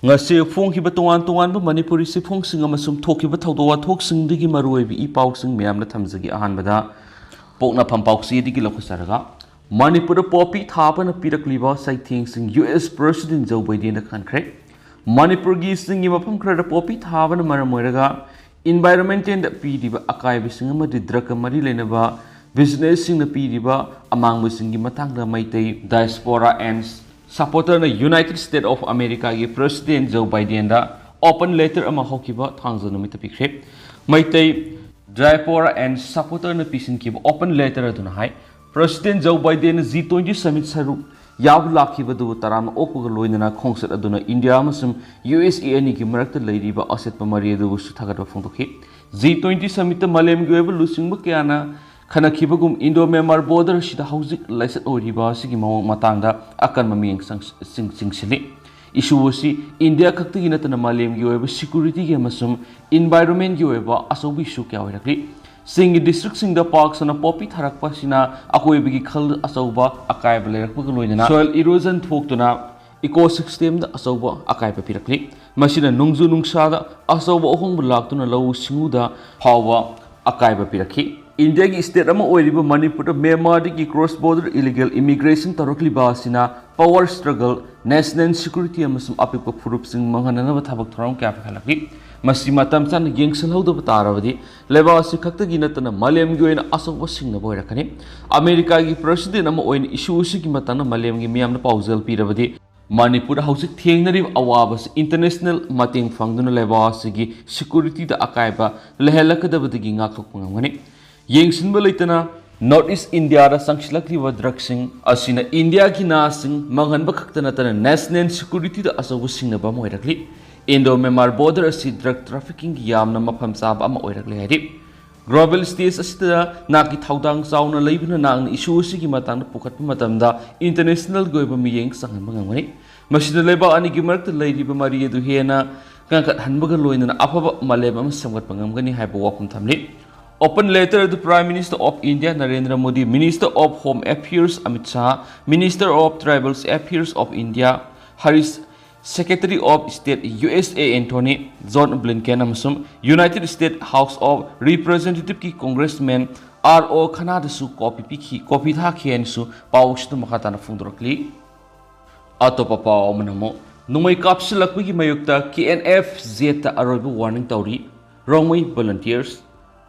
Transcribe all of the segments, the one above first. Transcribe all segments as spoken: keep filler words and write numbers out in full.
ꯉꯁꯤ ꯐꯣꯡꯈꯤꯕ ꯇꯣꯉꯥꯟ ꯇꯣꯉꯥꯟꯕ ꯃꯅꯤꯄꯨꯔꯤ ꯆꯦꯐꯣꯡꯁꯤꯡ ꯑꯃꯁꯨꯡ ꯊꯣꯛꯈꯤꯕ ꯊꯧꯗꯣꯛ ꯋꯥꯊꯣꯛꯁꯤꯡꯗꯒꯤ ꯃꯔꯨꯑꯣꯏꯕ ꯏ ꯄꯥꯎꯁꯤꯡ ꯃꯌꯥꯝꯅ ꯊꯝꯖꯒꯦ꯫ ꯑꯍꯥꯟꯕꯗ ꯄꯣꯛꯅꯐꯝ ꯄꯥꯎꯆꯦꯗꯒꯤ ꯂꯧꯈꯠꯆꯔꯒ, ꯃꯅꯤꯄꯨꯔꯗ ꯄꯣꯄꯤ ꯊꯥꯕꯅ ꯄꯤꯔꯛꯂꯤꯕ ꯆꯩꯊꯦꯡꯁꯤꯡ ꯌꯨ ꯑꯦꯁ ꯄ꯭ꯔꯁꯤꯗꯦꯟ ꯖꯣ ꯕꯥꯏꯗꯦꯟꯗ ꯈꯟꯈ꯭ꯔꯦ꯫ ꯃꯅꯤꯄꯨꯔꯒꯤ ꯆꯤꯡꯒꯤ ꯃꯐꯝ ꯈꯔꯗ ꯄꯣꯄꯤ ꯊꯥꯕꯅ ꯃꯔꯝ ꯑꯣꯏꯔꯒ environmentꯗ ꯄꯤꯔꯤꯕ ꯑꯀꯥꯏꯕꯁꯤꯡ ꯑꯃꯗꯤ ꯗ꯭ꯔꯒꯀ ꯃꯔꯤ ꯂꯩꯅꯕ businessꯁꯤꯡꯅ ꯄꯤꯔꯤꯕ ꯑꯃꯥꯡꯕꯁꯤꯡꯒꯤ ꯃꯇꯥꯡꯗ Meitei diaspora and supporterꯅ United States of Americaꯒꯤ President Joe Bidenꯗ open letter ꯑꯃ ꯍꯧꯈꯤꯕ ꯊꯥꯡꯖ ꯅꯨꯃꯤꯠꯇ ꯄꯤꯈ꯭ꯔꯦ꯫ Meitei diaspora and supporterꯅ ꯄꯤꯁꯤꯟꯈꯤꯕ open letter ꯑꯗꯨꯅ ꯍꯥꯏ, President Joe Bidenꯅ G twenty summit ꯁꯔꯨꯛ ꯌꯥꯕ ꯂꯥꯛꯈꯤꯕꯗꯨꯕꯨ ꯇꯔꯥꯝꯅ ꯑꯣꯛꯄꯒ ꯂꯣꯏꯅꯅ ꯈꯣꯡꯆꯠ ꯑꯗꯨꯅ ꯏꯟꯗꯤꯌꯥ ꯑꯃꯁꯨꯡ ꯌꯨ ꯑꯦꯁ ꯑꯦ ꯑꯅꯤꯒꯤ ꯃꯔꯛꯇ ꯂꯩꯔꯤꯕ ꯑꯆꯦꯠꯄ ꯃꯔꯤ ꯑꯗꯨꯕꯨꯁꯨ ꯊꯥꯒꯠꯄ ꯐꯣꯡꯗꯣꯛꯈꯤ꯫ G twenty summitꯇ ꯃꯥꯂꯦꯝꯒꯤ ꯑꯣꯏꯕ ꯂꯨꯆꯤꯡꯕ ꯀꯌꯥꯅ ꯈꯟꯅꯈꯤꯕꯒꯨꯝ, Indo Myanmar border ꯑꯁꯤꯗ ꯍꯧꯖꯤꯛ ꯂꯥꯏꯆꯠ ꯑꯣꯏꯔꯤꯕ ꯑꯁꯤꯒꯤ ꯃꯑꯣꯡ ꯃꯇꯥꯡꯗ ꯑꯀꯟꯕ ꯃꯤꯠꯌꯦꯡ ꯆꯪ-, ꯆꯤꯡ-, ꯆꯤꯡꯁꯤꯜꯂꯤ꯫ Issue ꯑꯁꯤ ꯏꯟꯗꯤꯌꯥ ꯈꯛꯇꯒꯤ ꯅꯠꯇꯅ ꯃꯥꯂꯦꯝꯒꯤ ꯑꯣꯏꯕ securityꯒꯤ ꯑꯃꯁꯨꯡ environmentꯒꯤ ꯑꯣꯏꯕ ꯑꯆꯧꯕ issue ꯀꯌꯥ ꯑꯣꯏꯔꯛꯂꯤ꯫ ꯆꯤꯡꯒꯤ districtꯁꯤꯡꯗ ꯄꯥꯛ ꯁꯟꯅ ꯄꯣꯄꯤ ꯊꯥꯔꯛꯄ ꯑꯁꯤꯅ ꯑꯀꯣꯏꯕꯒꯤ ꯈꯜ ꯑꯆꯧꯕ ꯑꯀꯥꯏꯕ ꯂꯩꯔꯛꯄꯒ ꯂꯣꯏꯅꯅ soil erosion ꯊꯣꯛꯇꯨꯅ ecosystemꯗ ꯑꯆꯧꯕ ꯑꯀꯥꯏꯕ ꯄꯤꯔꯛꯂꯤ꯫ ꯃꯁꯤꯅ ꯅꯣꯡꯖꯨ ꯅꯨꯡꯁꯥꯗ ꯑꯆꯧꯕ ꯑꯍꯣꯡꯕ ꯂꯥꯛꯇꯨꯅ ꯂꯧꯎ ꯁꯤꯡꯎꯗ ꯐꯥꯎꯕ ꯑꯀꯥꯏꯕ ꯄꯤꯔꯛꯈꯤ꯫ ꯏꯟꯗꯤꯌꯥꯒꯤ state ꯑꯃ ꯑꯣꯏꯔꯤꯕ ꯃꯅꯤꯄꯨꯔꯗ ꯃ꯭ꯌꯥꯟꯃꯥꯔꯗꯒꯤ cross border illegal immigration ꯇꯧꯔꯛꯂꯤꯕ ꯑꯁꯤꯅ power struggle, national security ꯑꯃꯁꯨꯡ ꯑꯄꯤꯛꯄ ꯐꯨꯔꯨꯞꯁꯤꯡ ꯃꯥꯡꯍꯟꯅꯅꯕ ꯊꯕꯛ ꯊꯧꯔꯝ ꯀꯌꯥ ꯄꯥꯏꯈꯠꯂꯛꯂꯤ꯫ ꯃꯁꯤ ꯃꯇꯝ ꯆꯥꯅ ꯌꯦꯡꯁꯤꯜꯍꯧꯗꯕ ꯇꯥꯔꯕꯗꯤ ꯂꯩꯕꯥꯛ ꯑꯁꯤ ꯈꯛꯇꯒꯤ ꯅꯠꯇꯅ ꯃꯥꯂꯦꯝꯒꯤ ꯑꯣꯏꯅ ꯑꯆꯧꯕ ꯁꯤꯡꯅꯕ ꯑꯣꯏꯔꯛꯀꯅꯤ꯫ ꯑꯃꯦꯔꯤꯀꯥꯒꯤ president ꯑꯃ ꯑꯣꯏꯅ issue ꯑꯁꯤꯒꯤ ꯃꯇꯥꯡꯗ ꯃꯥꯂꯦꯝꯒꯤ ꯃꯤꯌꯥꯝꯅ ꯄꯥꯎꯖꯦꯜ ꯄꯤꯔꯕꯗꯤ, ꯃꯅꯤꯄꯨꯔꯗ ꯍꯧꯖꯤꯛ ꯊꯦꯡꯅꯔꯤꯕ ꯑꯋꯥꯕꯁꯤ international ꯃꯇꯦꯡ ꯐꯪꯗꯨꯅ ꯂꯩꯕꯥꯛ ꯑꯁꯤꯒꯤ securityꯗ ꯑꯀꯥꯏꯕ ꯂꯩꯍꯜꯂꯛꯀꯗꯕꯗꯒꯤ ꯉꯥꯛꯊꯣꯛꯄ ꯉꯝꯒꯅꯤ꯫ ꯌꯦꯡꯁꯤꯟꯕ ꯂꯩꯇꯅ North East ꯏꯟꯗꯤꯌꯥꯗ ꯆꯪꯁꯤꯜꯂꯛꯂꯤꯕ drugꯁꯤꯡ ꯑꯁꯤꯅ ꯏꯟꯗꯤꯌꯥꯒꯤ ꯅꯍꯥꯁꯤꯡ ꯃꯥꯡꯍꯟꯕ ꯈꯛꯇ ꯅꯠꯇꯅ national securityꯗ ꯑꯆꯧꯕ ꯁꯤꯡꯅꯕ ꯑꯃ ꯑꯣꯏꯔꯛꯂꯤ꯫ Indo Myanmar border ꯑꯁꯤ drug traffickingꯒꯤ ꯌꯥꯝꯅ ꯃꯐꯝ ꯆꯥꯕ ꯑꯃ ꯑꯣꯏꯔꯛꯂꯦ ꯍꯥꯏꯔꯤ꯫ Global stage ꯑꯁꯤꯗ ꯅꯍꯥꯛꯀꯤ ꯊꯧꯗꯥꯡ ꯆꯥꯎꯅ ꯂꯩꯕꯅ ꯅꯍꯥꯛꯅ issue ꯑꯁꯤꯒꯤ ꯃꯇꯥꯡꯗ ꯄꯨꯈꯠꯄ ꯃꯇꯝꯗ internationalꯒꯤ ꯑꯣꯏꯕ ꯃꯤꯠꯌꯦꯡ ꯆꯪꯍꯟꯕ ꯉꯝꯒꯅꯤ꯫ ꯃꯁꯤꯅ ꯂꯩꯕꯥꯛ ꯑꯅꯤꯒꯤ ꯃꯔꯛꯇ ꯂꯩꯔꯤꯕ ꯃꯔꯤ ꯑꯗꯨ ꯍꯦꯟꯅ ꯀꯟꯈꯠꯍꯟꯕꯒ ꯂꯣꯏꯅꯅ ꯑꯐꯕ ꯃꯥꯂꯦꯝ ꯑꯃ ꯁꯦꯝꯒꯠꯄ ꯉꯝꯒꯅꯤ ꯍꯥꯏꯕ ꯋꯥꯐꯝ ꯊꯝꯂꯤ꯫ Open letter ꯑꯗꯨ Prime Minister of India Narendra Modi, Minister of Home Affairs Amit Shah, Minister of Tribal Affairs of India Harish Secretary of State U S A Antony John Blinken ꯑꯃꯁꯨꯡ United States House of Representative ꯀꯤ Congressman R O Khanna ꯗꯁꯨ copy ꯄꯤꯈꯤ, copy ꯊꯥꯈꯤ ꯍꯥꯏꯅꯁꯨ ꯄꯥꯎꯁꯤꯗ ꯃꯈꯥ ꯇꯥꯅ ꯐꯣꯡꯗꯣꯔꯛꯂꯤ꯫ ꯑꯇꯣꯞꯄ ꯄꯥꯎ ꯑꯃꯅ ꯑꯃꯨꯛ ꯅꯣꯡꯃꯩ ꯀꯥꯞꯁꯤꯜꯂꯛꯄꯒꯤ ꯃꯥꯌꯣꯛꯇ K N F Z ꯇ ꯑꯔꯣꯏꯕ warning ꯇꯧꯔꯤ ꯔꯣꯡꯃꯩ volunteers꯫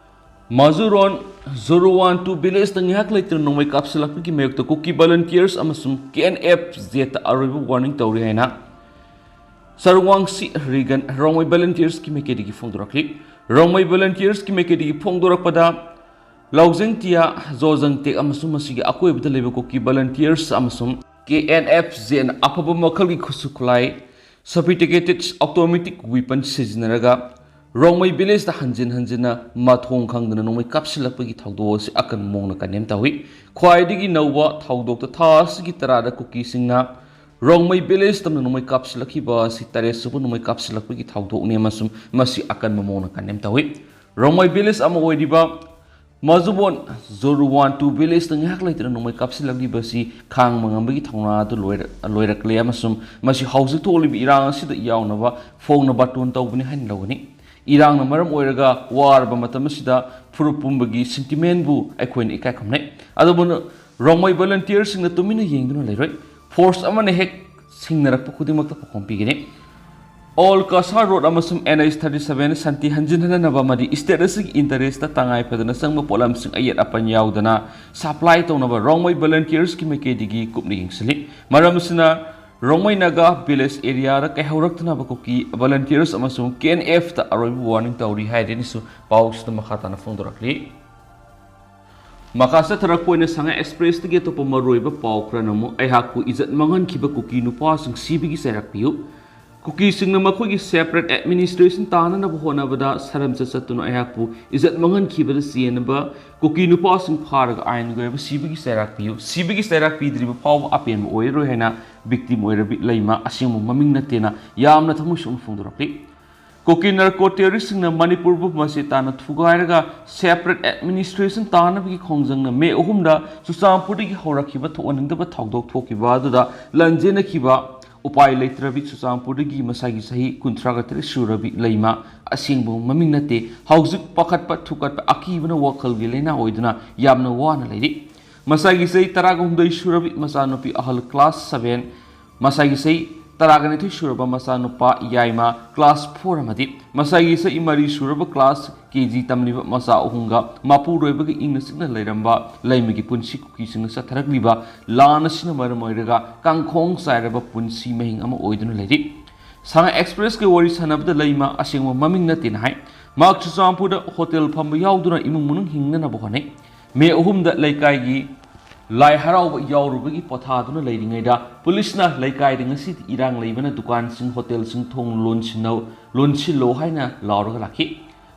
ꯃꯥꯖꯨꯔꯣꯟ ꯖꯣꯔꯨꯋꯥꯟꯇꯨ village ꯇ ꯉꯥꯏꯍꯥꯛ ꯂꯩꯇꯅ ꯅꯣꯡꯃꯩ ꯀꯥꯞꯁꯤꯜꯂꯛꯄꯒꯤ ꯃꯥꯌꯣꯛꯇ ꯀꯨꯀꯤ volunteers ꯑꯃꯁꯨꯡ K N F Z ꯇ ꯑꯔꯣꯏꯕ warning ꯇꯧꯔꯤ ꯍꯥꯏꯅ ꯁꯔꯨꯋꯥꯡꯁꯤ ꯔꯤꯒꯟ ꯔꯣꯡꯃꯩ volunteers ꯀꯤ ꯃꯥꯏꯀꯩꯗꯒꯤ ꯐꯣꯡꯗꯣꯔꯛꯂꯤ꯫ ꯔꯣꯡꯃꯩ volunteers ꯀꯤ ꯃꯥꯏꯀꯩꯗꯒꯤ ꯐꯣꯡꯗꯣꯔꯛꯄꯗ, ꯂꯥꯎꯖꯦꯡꯇꯤꯌꯥ, ꯖꯣꯖꯪꯇꯦꯛ ꯑꯃꯁꯨꯡ ꯃꯁꯤꯒꯤ ꯑꯀꯣꯏꯕꯗ ꯂꯩꯕ ꯀꯨꯀꯤ volunteers ꯑꯃꯁꯨꯡ K N F Z ꯅ ꯑꯐꯕ ꯃꯈꯜꯒꯤ ꯈꯨꯠꯁꯨ ꯈꯨꯠꯂꯥꯏ, sophisticated automatic weapon ꯁꯤꯖꯤꯟꯅꯔꯒ ꯔꯣꯡꯃꯩ village ꯇ ꯍꯟꯖꯤꯟ ꯍꯟꯖꯤꯟꯅ ꯃꯊꯣꯡ ꯈꯪꯗꯅ ꯅꯣꯡꯃꯩ ꯀꯥꯞꯁꯤꯜꯂꯛꯄꯒꯤ ꯊꯧꯗꯣꯛ ꯑꯁꯤ ꯑꯀꯟꯕ ꯃꯑꯣꯡꯗ condemn ꯇꯧꯏ꯫ ꯈ꯭ꯋꯥꯏꯗꯒꯤ ꯅꯧꯕ ꯊꯧꯗꯣꯛꯇ ꯊꯥ ꯑꯁꯤꯒꯤ ꯇꯔꯥꯗ ꯀꯨꯀꯤꯁꯤꯡꯅ ꯔꯣꯡꯃꯩ village ꯇꯝꯅ ꯅꯣꯡꯃꯩ ꯀꯥꯞꯁꯤꯜꯂꯛꯈꯤꯕ ꯑꯁꯤ ꯇꯔꯦꯠ ꯁꯨꯕ ꯅꯣꯡꯃꯩ ꯀꯥꯞꯁꯤꯜꯂꯛꯄꯒꯤ ꯊꯧꯗꯣꯛꯅꯤ ꯑꯃꯁꯨꯡ ꯃꯁꯤ ꯑꯀꯟꯕ ꯃꯑꯣꯡꯗ condemn ꯇꯧꯏ꯫ ꯔꯣꯡꯃꯩ village ꯑꯃ ꯑꯣꯏꯔꯤꯕ ꯃꯥꯖꯨꯕꯣꯟ ꯖꯣꯔꯨꯋꯥꯟꯇꯨ village ꯇ ꯉꯥꯏꯍꯥꯛ ꯂꯩꯇꯅ ꯅꯣꯡꯃꯩ ꯀꯥꯞꯁꯤꯜꯂꯛꯂꯤꯕ ꯑꯁꯤ ꯈꯥꯡꯕ ꯉꯝꯕꯒꯤ ꯊꯧꯅꯥ ꯑꯗꯨ ꯂꯣꯏꯔ-, ꯂꯣꯏꯔꯛꯂꯦ ꯑꯃꯁꯨꯡ ꯃꯁꯤ ꯍꯧꯖꯤꯛ ꯊꯣꯛꯂꯤꯕ ꯏꯔꯥꯡ ꯑꯁꯤꯗ ꯌꯥꯎꯅꯕ ꯐꯣꯡꯅ ꯕꯥꯇꯣꯟ ꯇꯧꯕꯅꯤ ꯍꯥꯏꯅ ꯂꯧꯒꯅꯤ꯫ ꯏꯔꯥꯡꯅ ꯃꯔꯝ ꯑꯣꯏꯔꯒ ꯋꯥꯔꯕ ꯃꯇꯝ ꯑꯁꯤꯗ ꯐꯨꯔꯨꯞ ꯄꯨꯝꯕꯒꯤ sentiment ꯕꯨ ꯑꯩꯈꯣꯏꯅ ꯏꯀꯥꯏ ꯈꯨꯝꯅꯩ꯫ ꯑꯗꯨꯕꯨ ꯔꯣꯡꯃꯩ volunteer ꯁꯤꯡꯅ ꯇꯨꯃꯤꯟꯅ ꯌꯦꯡꯗꯨꯅ ꯂꯩꯔꯣꯏ꯫ Force ꯑꯃꯅ ꯍꯦꯛ ꯁꯤꯡꯅꯔꯛꯄ ꯈꯨꯗꯤꯡꯃꯛꯇ ꯄꯥꯈꯣꯡ ꯄꯤꯒꯅꯤ꯫ All Cachar Road ꯑꯃꯁꯨꯡ N H thirty seven ꯁꯥꯟꯇꯤ ꯍꯟꯖꯤꯟꯍꯟꯅꯕ ꯑꯃꯗꯤ state ꯑꯁꯤꯒꯤ interest ꯇ ꯇꯉꯥꯏ ꯐꯗꯅ ꯆꯪꯕ ꯄꯣꯠꯂꯝꯁꯤꯡ ꯑꯌꯦꯠ ꯑꯄꯟ ꯌꯥꯎꯗꯅ supply ꯇꯧꯅꯕ ꯔꯣꯡꯃꯩ volunteers ꯀꯤ ꯃꯥꯏꯀꯩꯗꯒꯤ ꯀꯨꯞꯅ ꯌꯦꯡꯁꯤꯜꯂꯤ꯫ ꯃꯔꯝ ꯑꯁꯤꯅ ꯔꯣꯡꯃꯩ ꯅꯥꯒꯥ village area ꯗ ꯀꯥꯏꯍꯧꯔꯛꯇꯅꯕ ꯀꯨꯀꯤ volunteers ꯑꯃꯁꯨꯡ K N F ꯇ ꯑꯔꯣꯏꯕ warning ꯇꯧꯔꯤ ꯍꯥꯏꯔꯦꯅꯁꯨ ꯄꯥꯎꯁꯤꯗ ꯃꯈꯥ ꯇꯥꯅ ꯐꯣꯡꯗꯣꯔꯛꯂꯤ꯫ ꯃꯈꯥ ꯆꯠꯊꯔꯛꯄ ꯑꯣꯏꯅ ꯁꯉꯥꯏ Express ꯇꯒꯤ ꯑꯇꯣꯞꯄ ꯃꯔꯨꯑꯣꯏꯕ ꯄꯥꯎ ꯈꯔꯅ ꯑꯃꯨꯛ ꯑꯩꯍꯥꯛꯄꯨ ꯏꯖꯠ ꯃꯥꯡꯍꯟꯈꯤꯕ ꯀꯨꯀꯤ ꯅꯨꯄꯥꯁꯤꯡ ꯁꯤꯕꯒꯤ ꯆꯩꯔꯥꯛ ꯄꯤꯌꯨ꯫ ꯀꯨꯀꯤꯁꯤꯡꯅ ꯃꯈꯣꯏꯒꯤ separate administration ꯇꯥꯅꯅꯕ ꯍꯣꯠꯅꯕꯗ ꯁꯔꯝꯆꯠ ꯆꯠꯇꯨꯅ ꯑꯩꯍꯥꯛꯄꯨ ꯏꯖꯠ ꯃꯥꯡꯍꯟꯈꯤꯕꯗ ꯆꯦꯟꯅꯕ ꯀꯨꯀꯤ ꯅꯨꯄꯥꯁꯤꯡ ꯐꯥꯔꯒ ꯑꯥꯏꯟꯒꯤ ꯑꯣꯏꯕ ꯁꯤꯕꯒꯤ ꯆꯩꯔꯥꯛ ꯄꯤꯌꯨ꯫ ꯁꯤꯕꯒꯤ ꯆꯩꯔꯥꯛ ꯄꯤꯗ꯭ꯔꯤꯕ ꯐꯥꯎꯕ ꯑꯄꯦꯟꯕ ꯑꯣꯏꯔꯔꯣꯏ ꯍꯥꯏꯅ victim ꯑꯣꯏꯔꯕꯤ ꯂꯩꯃ ꯑꯁꯦꯡꯕ ꯃꯃꯤꯡ ꯅꯠꯇꯦꯅ ꯌꯥꯝꯅ ꯊꯃꯣꯏ ꯁꯣꯛꯅ ꯐꯣꯡꯗꯣꯔꯛꯂꯤ꯫ ꯀꯨꯀꯤ narco terrorist ꯁꯤꯡꯅ ꯃꯅꯤꯄꯨꯔꯕꯨ ꯃꯁꯤ ꯇꯥꯅ ꯊꯨꯒꯥꯏꯔꯒ separate administration ꯇꯥꯅꯕꯒꯤ ꯈꯣꯡꯖꯪꯅ ꯃꯦ ꯑꯍꯨꯝꯗ ꯆꯨꯔꯆꯥꯟꯄꯨꯔꯗꯒꯤ ꯍꯧꯔꯛꯈꯤꯕ ꯊꯣꯛꯍꯟꯅꯤꯡꯗꯕ ꯊꯧꯗꯣꯛ ꯊꯣꯛꯈꯤꯕ ꯑꯗꯨꯗ ꯂꯥꯟꯖꯦꯟꯅꯈꯤꯕ ꯎꯄꯥꯏ ꯂꯩꯇ꯭ꯔꯕꯤ ꯆꯨꯔꯆꯥꯟꯄꯨꯔꯗꯒꯤ ꯃꯁꯥꯒꯤ ꯆꯍꯤ ꯀꯨꯟꯊ꯭ꯔꯥꯒ ꯇꯔꯦꯠ ꯁꯨꯔꯕꯤ ꯂꯩꯃ, ꯑꯁꯦꯡꯕ ꯃꯃꯤꯡ ꯅꯠꯇꯦ, ꯍꯧꯖꯤꯛ ꯄꯥꯈꯠꯄ ꯊꯨꯀꯠꯄ ꯑꯀꯤꯕꯅ ꯋꯥꯈꯜꯒꯤ ꯂꯥꯏꯅꯥ ꯑꯣꯏꯗꯨꯅ ꯌꯥꯝꯅ ꯋꯥꯅ ꯂꯩꯔꯤ꯫ ꯃꯁꯥꯒꯤ ꯆꯍꯤ ꯇꯔꯥꯒ ꯍꯨꯝꯗꯣꯏ ꯁꯨꯔꯕꯤ ꯃꯆꯥꯅꯨꯄꯤ ꯑꯍꯜ class seven, ꯃꯁꯥꯒꯤ ꯆꯍꯤ ꯇꯔꯥꯒ ꯅꯤꯊꯣꯏ ꯁꯨꯔꯕ ꯃꯆꯥꯅꯨꯄꯥ ꯌꯥꯏꯃ class four ꯑꯃꯗꯤ ꯃꯁꯥꯒꯤ ꯆꯍꯤ ꯃꯔꯤ ꯁꯨꯔꯕ class KG ꯇꯝꯂꯤꯕ ꯃꯆꯥ ꯑꯍꯨꯝꯒ ꯃꯄꯨꯔꯣꯏꯕꯒ ꯏꯪꯅ ꯆꯤꯛꯅ ꯂꯩꯔꯝꯕ ꯂꯩꯃꯒꯤ ꯄꯨꯟꯁꯤ ꯀꯨꯀꯤꯁꯤꯡꯅ ꯆꯠꯊꯔꯛꯂꯤꯕ ꯂꯥꯟ ꯑꯁꯤꯅ ꯃꯔꯝ ꯑꯣꯏꯔꯒ ꯀꯥꯡꯈꯣꯡ ꯆꯥꯏꯔꯕ ꯄꯨꯟꯁꯤ ꯃꯍꯤꯡ ꯑꯃ ꯑꯣꯏꯗꯨꯅ ꯂꯩꯔꯤ꯫ ꯁꯉꯥꯏ Expressꯀꯤ ꯋꯥꯔꯤ ꯁꯥꯟꯅꯕꯗ ꯂꯩꯃ, ꯑꯁꯦꯡꯕ ꯃꯃꯤꯡ ꯅꯠꯇꯦꯅ ꯍꯥꯏ, ꯃꯍꯥꯛ ꯆꯨꯔꯆꯥꯟꯄꯨꯔꯗ hotel ꯐꯝꯕ ꯌꯥꯎꯗꯨꯅ ꯏꯃꯨꯡ ꯃꯅꯨꯡ ꯍꯤꯡꯅꯅꯕ ꯍꯣꯠꯅꯩ꯫ May ꯑꯍꯨꯝꯗ ꯂꯩꯀꯥꯏꯒꯤ ꯂꯥꯏ ꯍꯔꯥꯎꯕ ꯌꯥꯎꯔꯨꯕꯒꯤ ꯄꯣꯊꯥꯗꯨꯅ ꯂꯩꯔꯤꯉꯩꯗ ꯄꯨꯂꯤꯁꯅ ꯂꯩꯀꯥꯏꯗ ꯉꯁꯤꯗꯤ ꯏꯔꯥꯡ ꯂꯩꯕꯅ ꯗꯨꯀꯥꯟꯁꯤꯡ, hotelꯁꯤꯡ ꯊꯣꯡ ꯂꯣꯟꯁꯤꯟꯅꯧ-, ꯂꯣꯟꯁꯤꯜꯂꯣ ꯍꯥꯏꯅ ꯂꯥꯎꯔꯒ ꯂꯥꯛꯈꯤ꯫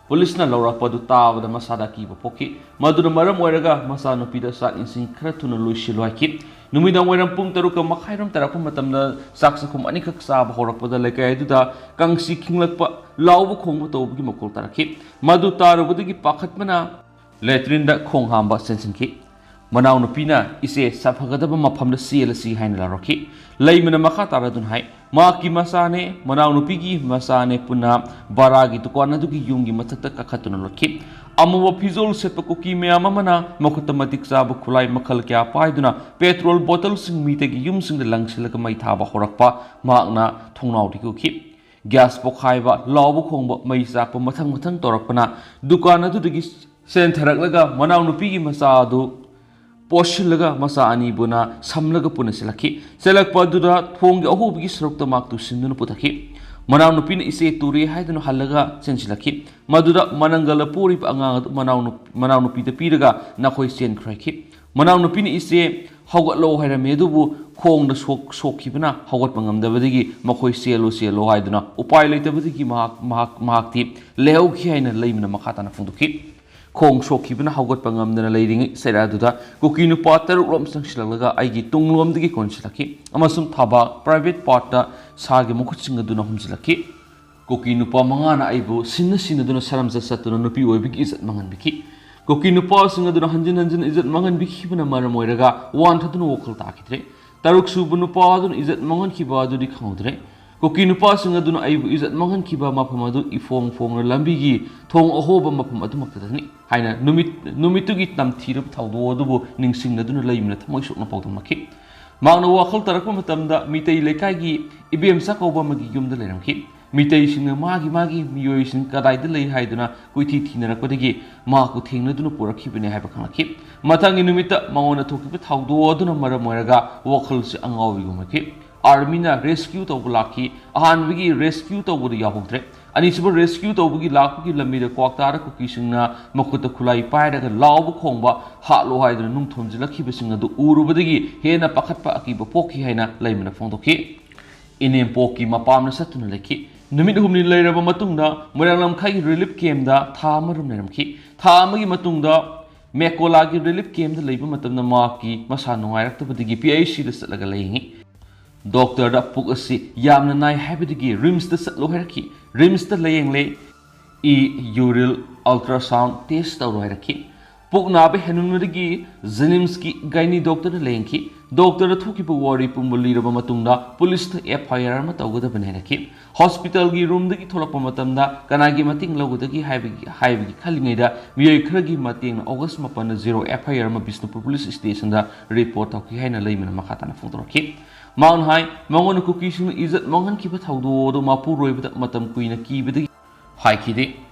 ꯄꯨꯂꯤꯁꯅ ꯂꯧꯔꯛꯄ ꯑꯗꯨ ꯇꯥꯕꯗ ꯃꯁꯥꯗ ꯑꯀꯤꯕ ꯄꯣꯛꯈꯤ꯫ ꯃꯗꯨꯅ ꯃꯔꯝ ꯑꯣꯏꯔꯒ ꯃꯆꯥꯅꯨꯄꯤꯗ ꯆꯥꯛ ꯏꯁꯤꯡ ꯈꯔ ꯊꯨꯅ ꯂꯣꯏꯁꯤꯜꯂꯣ ꯍꯥꯏꯈꯤ꯫ ꯅꯨꯃꯤꯗꯥꯡ ꯋꯥꯏꯔꯝ ꯄꯨꯡ ꯇꯔꯨꯛꯀ ꯃꯈꯥꯏꯔꯣꯝ ꯇꯥꯔꯛꯄ ꯃꯇꯝꯗ ꯆꯥꯛ ꯆꯥꯛꯈꯨꯝ ꯑꯅꯤꯈꯛ ꯆꯥꯕ ꯍꯧꯔꯛꯄꯗ ꯂꯩꯀꯥꯏ ꯑꯗꯨꯗ ꯀꯥꯡꯁꯤ ꯈꯤꯡꯂꯛꯄ, ꯂꯥꯎꯕ ꯈꯣꯡꯕ ꯇꯧꯕꯒꯤ ꯃꯈꯣꯜ ꯇꯥꯔꯛꯈꯤ꯫ ꯃꯗꯨ ꯇꯥꯔꯨꯕꯗꯒꯤ ꯄꯥꯈꯠꯄꯅ latrineꯗ ꯈꯣꯡ ꯍꯥꯝꯕ ꯆꯦꯟꯁꯤꯟꯈꯤ꯫ ꯃꯅꯥꯎꯅꯨꯄꯤꯅ ꯏꯆꯦ ꯁꯥꯐꯒꯗꯕ ꯃꯐꯝꯗ ꯆꯦꯜꯂꯁꯤ ꯍꯥꯏꯅ ꯂꯥꯎꯔꯛꯈꯤ꯫ ꯂꯩꯃꯅ ꯃꯈꯥ ꯇꯥꯔꯗꯨꯅ ꯍꯥꯏ, ꯃꯍꯥꯛꯀꯤ ꯃꯆꯥꯅꯦ, ꯃꯅꯥꯎꯅꯨꯄꯤꯒꯤ ꯃꯆꯥꯅꯦ ꯄꯨꯟꯅ ꯚꯔꯥꯒꯤ ꯗꯨꯀꯥꯟ ꯑꯗꯨꯒꯤ ꯌꯨꯝꯒꯤ ꯃꯊꯛꯇ ꯀꯥꯈꯠꯇꯨꯅ ꯂꯣꯠꯈꯤ꯫ ꯑꯃꯨꯕ ꯐꯤꯖꯣꯜ ꯁꯦꯠꯄ ꯀꯨꯀꯤ ꯃꯌꯥꯝ ꯑꯃꯅ ꯃꯈꯨꯠꯇ ꯃꯇꯤꯛ ꯆꯥꯕ ꯈꯨꯠꯂꯥꯏ ꯃꯈꯜ ꯀꯌꯥ ꯄꯥꯏꯗꯨꯅ petrol bottleꯁꯤꯡ ꯃꯤꯇꯩꯒꯤ ꯌꯨꯝꯁꯤꯡꯗ ꯂꯪꯁꯤꯜꯂꯒ ꯃꯩ ꯊꯥꯕ ꯍꯧꯔꯛꯄ ꯃꯍꯥꯛꯅ ꯊꯣꯡꯅꯥꯎꯗꯒꯤ ꯎꯈꯤ꯫ Gas ꯄꯣꯈꯥꯏꯕ, ꯂꯥꯎꯕ ꯈꯣꯡꯕ, ꯃꯩ ꯆꯥꯛꯄ ꯃꯊꯪ ꯃꯊꯪ ꯇꯧꯔꯛꯄꯅ ꯗꯨꯀꯥꯟ ꯑꯗꯨꯗꯒꯤ ꯆꯦꯟꯊꯔꯛꯂꯒ ꯃꯅꯥꯎꯅꯨꯄꯤꯒꯤ ꯃꯆꯥ ꯑꯗꯨ ꯄꯣꯠꯁꯤꯜꯂꯒ ꯃꯆꯥ ꯑꯅꯤꯕꯨꯅ ꯁꯝꯂꯒ ꯄꯨꯟꯅ ꯆꯦꯜꯂꯛꯈꯤ꯫ ꯆꯦꯜꯂꯛꯄ ꯑꯗꯨꯗ ꯊꯣꯡꯒꯤ ꯑꯍꯣꯕꯒꯤ ꯁꯔꯨꯛꯇ ꯃꯍꯥꯛ ꯇꯨꯁꯤꯟꯗꯨꯅ ꯄꯨꯊꯈꯤ꯫ ꯃꯅꯥꯎꯅꯨꯄꯤꯅ ꯏꯆꯦ ꯇꯨꯔꯦ ꯍꯥꯏꯗꯨꯅ ꯍꯜꯂꯒ ꯆꯦꯟꯁꯤꯜꯂꯛꯈꯤ꯫ ꯃꯗꯨꯗ ꯃꯅꯪꯒꯜꯗ ꯄꯣꯔꯤꯕ ꯑꯉꯥꯡ ꯑꯗꯨ ꯃꯅꯥꯎꯅꯨ-, ꯃꯅꯥꯎꯅꯨꯄꯤꯗ ꯄꯤꯔꯒ ꯅꯈꯣꯏ ꯆꯦꯟꯈ꯭ꯔꯣ ꯍꯥꯏꯈꯤ꯫ ꯃꯅꯥꯎꯅꯨꯄꯤꯅ ꯏꯆꯦ ꯍꯧꯒꯠꯂꯣ ꯍꯥꯏꯔꯝꯃꯤ, ꯑꯗꯨꯕꯨ ꯈꯣꯡꯗ ꯁꯣꯛ-, ꯁꯣꯛꯈꯤꯕꯅ ꯍꯧꯒꯠꯄ ꯉꯝꯗꯕꯗꯒꯤ ꯃꯈꯣꯏ ꯆꯦꯜꯂꯣ, ꯆꯦꯜꯂꯣ ꯍꯥꯏꯗꯨꯅ ꯎꯄꯥꯏ ꯂꯩꯇꯕꯗꯒꯤ ꯃꯍꯥꯛ, ꯃꯍꯥꯛ, ꯃꯍꯥꯛꯇꯤ ꯂꯩꯍꯧꯈꯤ ꯍꯥꯏꯅ ꯂꯩꯃꯅ ꯃꯈꯥ ꯇꯥꯅ ꯐꯣꯡꯗꯣꯛꯈꯤ꯫ ꯈꯣꯡ ꯁꯣꯛꯈꯤꯕꯅ ꯍꯧꯒꯠꯄ ꯉꯝꯗꯅ ꯂꯩꯔꯤꯉꯩ ꯆꯩꯔꯥꯛ ꯑꯗꯨꯗ ꯀꯨꯀꯤ ꯅꯨꯄꯥ ꯇꯔꯨꯛ ꯂꯣꯝ ꯆꯪꯁꯤꯜꯂꯛꯂꯒ ꯑꯩꯒꯤ ꯇꯨꯡꯂꯣꯝꯗꯒꯤ ꯀꯣꯟꯁꯤꯜꯂꯛꯈꯤ ꯑꯃꯁꯨꯡ ꯊꯕꯥꯛ, private partꯇ ꯁꯥꯒꯤ ꯃꯈꯨꯠꯁꯤꯡ ꯑꯗꯨꯅ ꯍꯨꯝꯖꯤꯜꯂꯛꯈꯤ꯫ ꯀꯨꯀꯤ ꯅꯨꯄꯥ ꯃꯉꯥꯅ ꯑꯩꯕꯨ ꯁꯤꯟꯅ ꯁꯤꯟꯅꯗꯨꯅ ꯁꯔꯝꯆꯠ ꯆꯠꯇꯨꯅ ꯅꯨꯄꯤ ꯑꯣꯏꯕꯒꯤ ꯏꯖꯠ ꯃꯥꯡꯍꯟꯕꯤꯈꯤ꯫ ꯀꯨꯀꯤ ꯅꯨꯄꯥꯁꯤꯡ ꯑꯗꯨꯅ ꯍꯟꯖꯤꯟ ꯍꯟꯖꯤꯟ ꯏꯖꯠ ꯃꯥꯡꯍꯟꯕꯤꯈꯤꯕꯅ ꯃꯔꯝ ꯑꯣꯏꯔꯒ ꯋꯥꯟꯊꯗꯨꯅ ꯋꯥꯈꯜ ꯇꯥꯈꯤꯗ꯭ꯔꯦ꯫ ꯇꯔꯨꯛ ꯁꯨꯕ ꯅꯨꯄꯥ ꯑꯗꯨꯅ ꯏꯖꯠ ꯃꯥꯡꯍꯟꯈꯤꯕ ꯑꯗꯨꯗꯤ ꯈꯪꯍꯧꯗ꯭ꯔꯦ꯫ ꯀꯨꯀꯤ ꯅꯨꯄꯥꯁꯤꯡ ꯑꯗꯨꯅ ꯑꯩꯕꯨ ꯏꯖꯠ ꯃꯥꯡꯍꯟꯈꯤꯕ ꯃꯐꯝ ꯑꯗꯨ ꯏꯐꯣꯡ ꯐꯣꯡꯅ ꯂꯝꯕꯤꯒꯤ ꯊꯣꯡ ꯑꯍꯣꯕ ꯃꯐꯝ ꯑꯗꯨꯃꯛꯇꯗꯅꯤ ꯍꯥꯏꯅ ꯅꯨꯃꯤꯠ, ꯅꯨꯃꯤꯠꯇꯨꯒꯤ ꯇꯝꯊꯤꯔꯕ ꯊꯧꯗꯣꯛ ꯑꯗꯨꯕꯨ ꯅꯤꯡꯁꯤꯡꯅꯗꯨꯅ ꯂꯩꯃꯅ ꯊꯃꯣꯏ ꯁꯣꯛꯅ ꯄꯥꯎꯗꯝꯂꯛꯈꯤ꯫ ꯃꯍꯥꯛꯅ ꯋꯥꯈꯜ ꯇꯥꯔꯛꯄ ꯃꯇꯝꯗ ꯃꯤꯇꯩ ꯂꯩꯀꯥꯏꯒꯤ ꯏꯕꯦꯝꯆꯥ ꯀꯧꯕ ꯑꯃꯒꯤ ꯌꯨꯝꯗ ꯂꯩꯔꯝꯈꯤ꯫ ꯃꯤꯇꯩꯁꯤꯡꯅ ꯃꯥꯒꯤ ꯃꯥꯒꯤ ꯃꯤꯑꯣꯏꯁꯤꯡ ꯀꯗꯥꯏꯗ ꯂꯩ ꯍꯥꯏꯗꯨꯅ ꯀꯣꯏꯊꯤ ꯊꯤꯅꯔꯛꯄꯗꯒꯤ ꯃꯍꯥꯛꯄꯨ ꯊꯦꯡꯅꯗꯨꯅ ꯄꯨꯔꯛꯈꯤꯕꯅꯤ ꯍꯥꯏꯕ ꯈꯪꯂꯛꯈꯤ꯫ ꯃꯊꯪꯒꯤ ꯅꯨꯃꯤꯠꯇ ꯃꯉꯣꯟꯗ ꯊꯣꯛꯈꯤꯕ ꯊꯧꯗꯣꯛ ꯑꯗꯨꯅ ꯃꯔꯝ ꯑꯣꯏꯔꯒ ꯋꯥꯈꯜꯁꯤ ꯑꯉꯥꯎꯕꯤꯒꯨꯝ ꯑꯣꯏꯈꯤ꯫ ꯑꯥꯔꯃꯤꯅ ꯔꯦꯁꯀ꯭ꯌꯨ ꯇꯧꯕ ꯂꯥꯛꯈꯤ꯫ ꯑꯍꯥꯟꯕꯒꯤ ꯔꯦꯁꯀ꯭ꯌꯨ ꯇꯧꯕꯗ ꯌꯥꯎꯍꯧꯗ꯭ꯔꯦ꯫ ꯑꯅꯤꯁꯨꯕ ꯔꯦꯁꯀ꯭ꯌꯨ ꯇꯧꯕꯒꯤ ꯂꯥꯛꯄꯒꯤ ꯂꯝꯕꯤꯗ ꯀ꯭ꯋꯥꯛꯇꯥꯗ ꯀꯨꯀꯤꯁꯤꯡꯅ ꯃꯈꯨꯠꯇ ꯈꯨꯠꯂꯥꯏ ꯄꯥꯏꯔꯒ ꯂꯥꯎꯕ ꯈꯣꯡꯕ, "ꯍꯥꯠꯂꯣ" ꯍꯥꯏꯗꯨꯅ ꯅꯨꯡ ꯊꯣꯝꯖꯤꯜꯂꯛꯈꯤꯕꯁꯤꯡ ꯑꯗꯨ ꯎꯔꯨꯕꯗꯒꯤ ꯍꯦꯟꯅ ꯄꯥꯈꯠꯄ ꯑꯀꯤꯕ ꯄꯣꯛꯈꯤ ꯍꯥꯏꯅ ꯂꯩꯃꯅ ꯐꯣꯡꯗꯣꯛꯈꯤ꯫ ꯏꯅꯦꯝꯄꯣꯛꯀꯤ ꯃꯄꯥꯝꯗ ꯆꯠꯇꯨꯅ ꯂꯩꯈꯤ꯫ ꯅꯨꯃꯤꯠ ꯍꯨꯝꯅꯤ ꯂꯩꯔꯕ ꯃꯇꯨꯡꯗ ꯃꯣꯏꯔꯥꯡ ꯂꯝꯈꯥꯏꯒꯤ ꯔꯤꯂꯤꯐ ꯀꯦꯝꯗ ꯊꯥ ꯑꯃꯔꯣꯝ ꯂꯩꯔꯝꯈꯤ꯫ ꯊꯥ ꯑꯃꯒꯤ ꯃꯇꯨꯡꯗ ꯃꯦꯀꯣꯂꯥꯒꯤ ꯔꯤꯂꯤꯐ ꯀꯦꯝꯗ ꯂꯩꯕ ꯃꯇꯝꯗ ꯃꯍꯥꯛꯀꯤ ꯃꯁꯥ ꯅꯨꯡꯉꯥꯏꯔꯛꯇꯕꯗꯒꯤ ꯄꯤ ꯑꯩꯆ ꯁꯤꯗ ꯆꯠꯂꯒ ꯂꯥꯌꯦꯡꯉꯤ꯫ ꯗꯣꯛꯇꯔꯗ ꯄꯨꯛ ꯑꯁꯤ ꯌꯥꯝꯅ ꯅꯥꯏ ꯍꯥꯏꯕꯗꯒꯤ ꯔꯤꯝꯁꯇ ꯆꯠꯂꯣ ꯍꯥꯏꯔꯛꯈꯤ꯫ ꯔꯤꯝꯁꯇ ꯂꯥꯌꯦꯡꯂꯦ꯫ ꯏ ꯌꯨꯔꯤꯟ ꯑꯜꯇ꯭ꯔꯥꯁꯥꯎꯟ ꯇꯦꯁ ꯇꯧꯔꯣ ꯍꯥꯏꯔꯛꯈꯤ꯫ ꯄꯨꯛ ꯅꯥꯕ ꯍꯦꯟꯃꯟꯕꯗꯒꯤ ꯖꯦꯅꯤꯝꯁꯀꯤ ꯒꯥꯏꯅꯤ ꯗꯣꯛꯇꯔꯗ ꯂꯥꯌꯦꯡꯈꯤ꯫ ꯗꯣꯛꯇꯔꯗ ꯊꯣꯛꯈꯤꯕ ꯋꯥꯔꯤ ꯄꯨꯝꯕ ꯂꯤꯔꯕ ꯃꯇꯨꯡꯗ ꯄꯨꯂꯤꯁꯇ ꯑꯦꯐ ꯑꯥꯏ ꯑꯥꯔ ꯑꯃ ꯇꯧꯒꯗꯕꯅꯤ ꯍꯥꯏꯔꯛꯈꯤ꯫ ꯍꯣꯁꯄꯤꯇꯥꯜꯒꯤ ꯔꯨꯝꯗꯒꯤ ꯊꯣꯛꯂꯛꯄ ꯃꯇꯝꯗ ꯀꯅꯥꯒꯤ ꯃꯇꯦꯡ ꯂꯧꯒꯗꯒꯦ ꯍꯥꯏꯕꯒꯤ, ꯍꯥꯏꯕꯒꯤ ꯈꯜꯂꯤꯉꯩꯗ ꯃꯤꯑꯣꯏ ꯈꯔꯒꯤ ꯃꯇꯦꯡꯅ ꯑꯣꯒꯁ ꯃꯥꯄꯟꯗ ꯖꯤꯔꯣ ꯑꯦꯐ ꯑꯥꯏ ꯑꯥꯔ ꯑꯃ ꯕꯤꯁꯅꯨꯄꯨꯔ ꯄꯨꯂꯤꯁ ꯁ꯭ꯇꯦꯁꯟꯗ ꯔꯤꯄꯣꯔꯠ ꯇꯧꯈꯤ ꯍꯥꯏꯅ ꯂꯩꯃꯅ ꯃꯈꯥ ꯇꯥꯅ ꯐꯣꯡꯗꯣꯔꯛꯈꯤ꯫ ꯃꯍꯥꯛꯅ ꯍꯥꯏ, ꯃꯉꯣꯟꯗ ꯀꯨꯀꯤꯁꯤꯡꯅ ꯏꯖꯠ ꯃꯥꯡꯍꯟꯈꯤꯕ ꯊꯧꯗꯣꯛ ꯑꯗꯨ ꯃꯄꯨꯔꯣꯏꯕꯗ ꯃꯇꯝ ꯀꯨꯏꯅ ꯀꯤꯕꯗꯒꯤ ꯍꯥꯏꯈꯤꯗꯦ꯫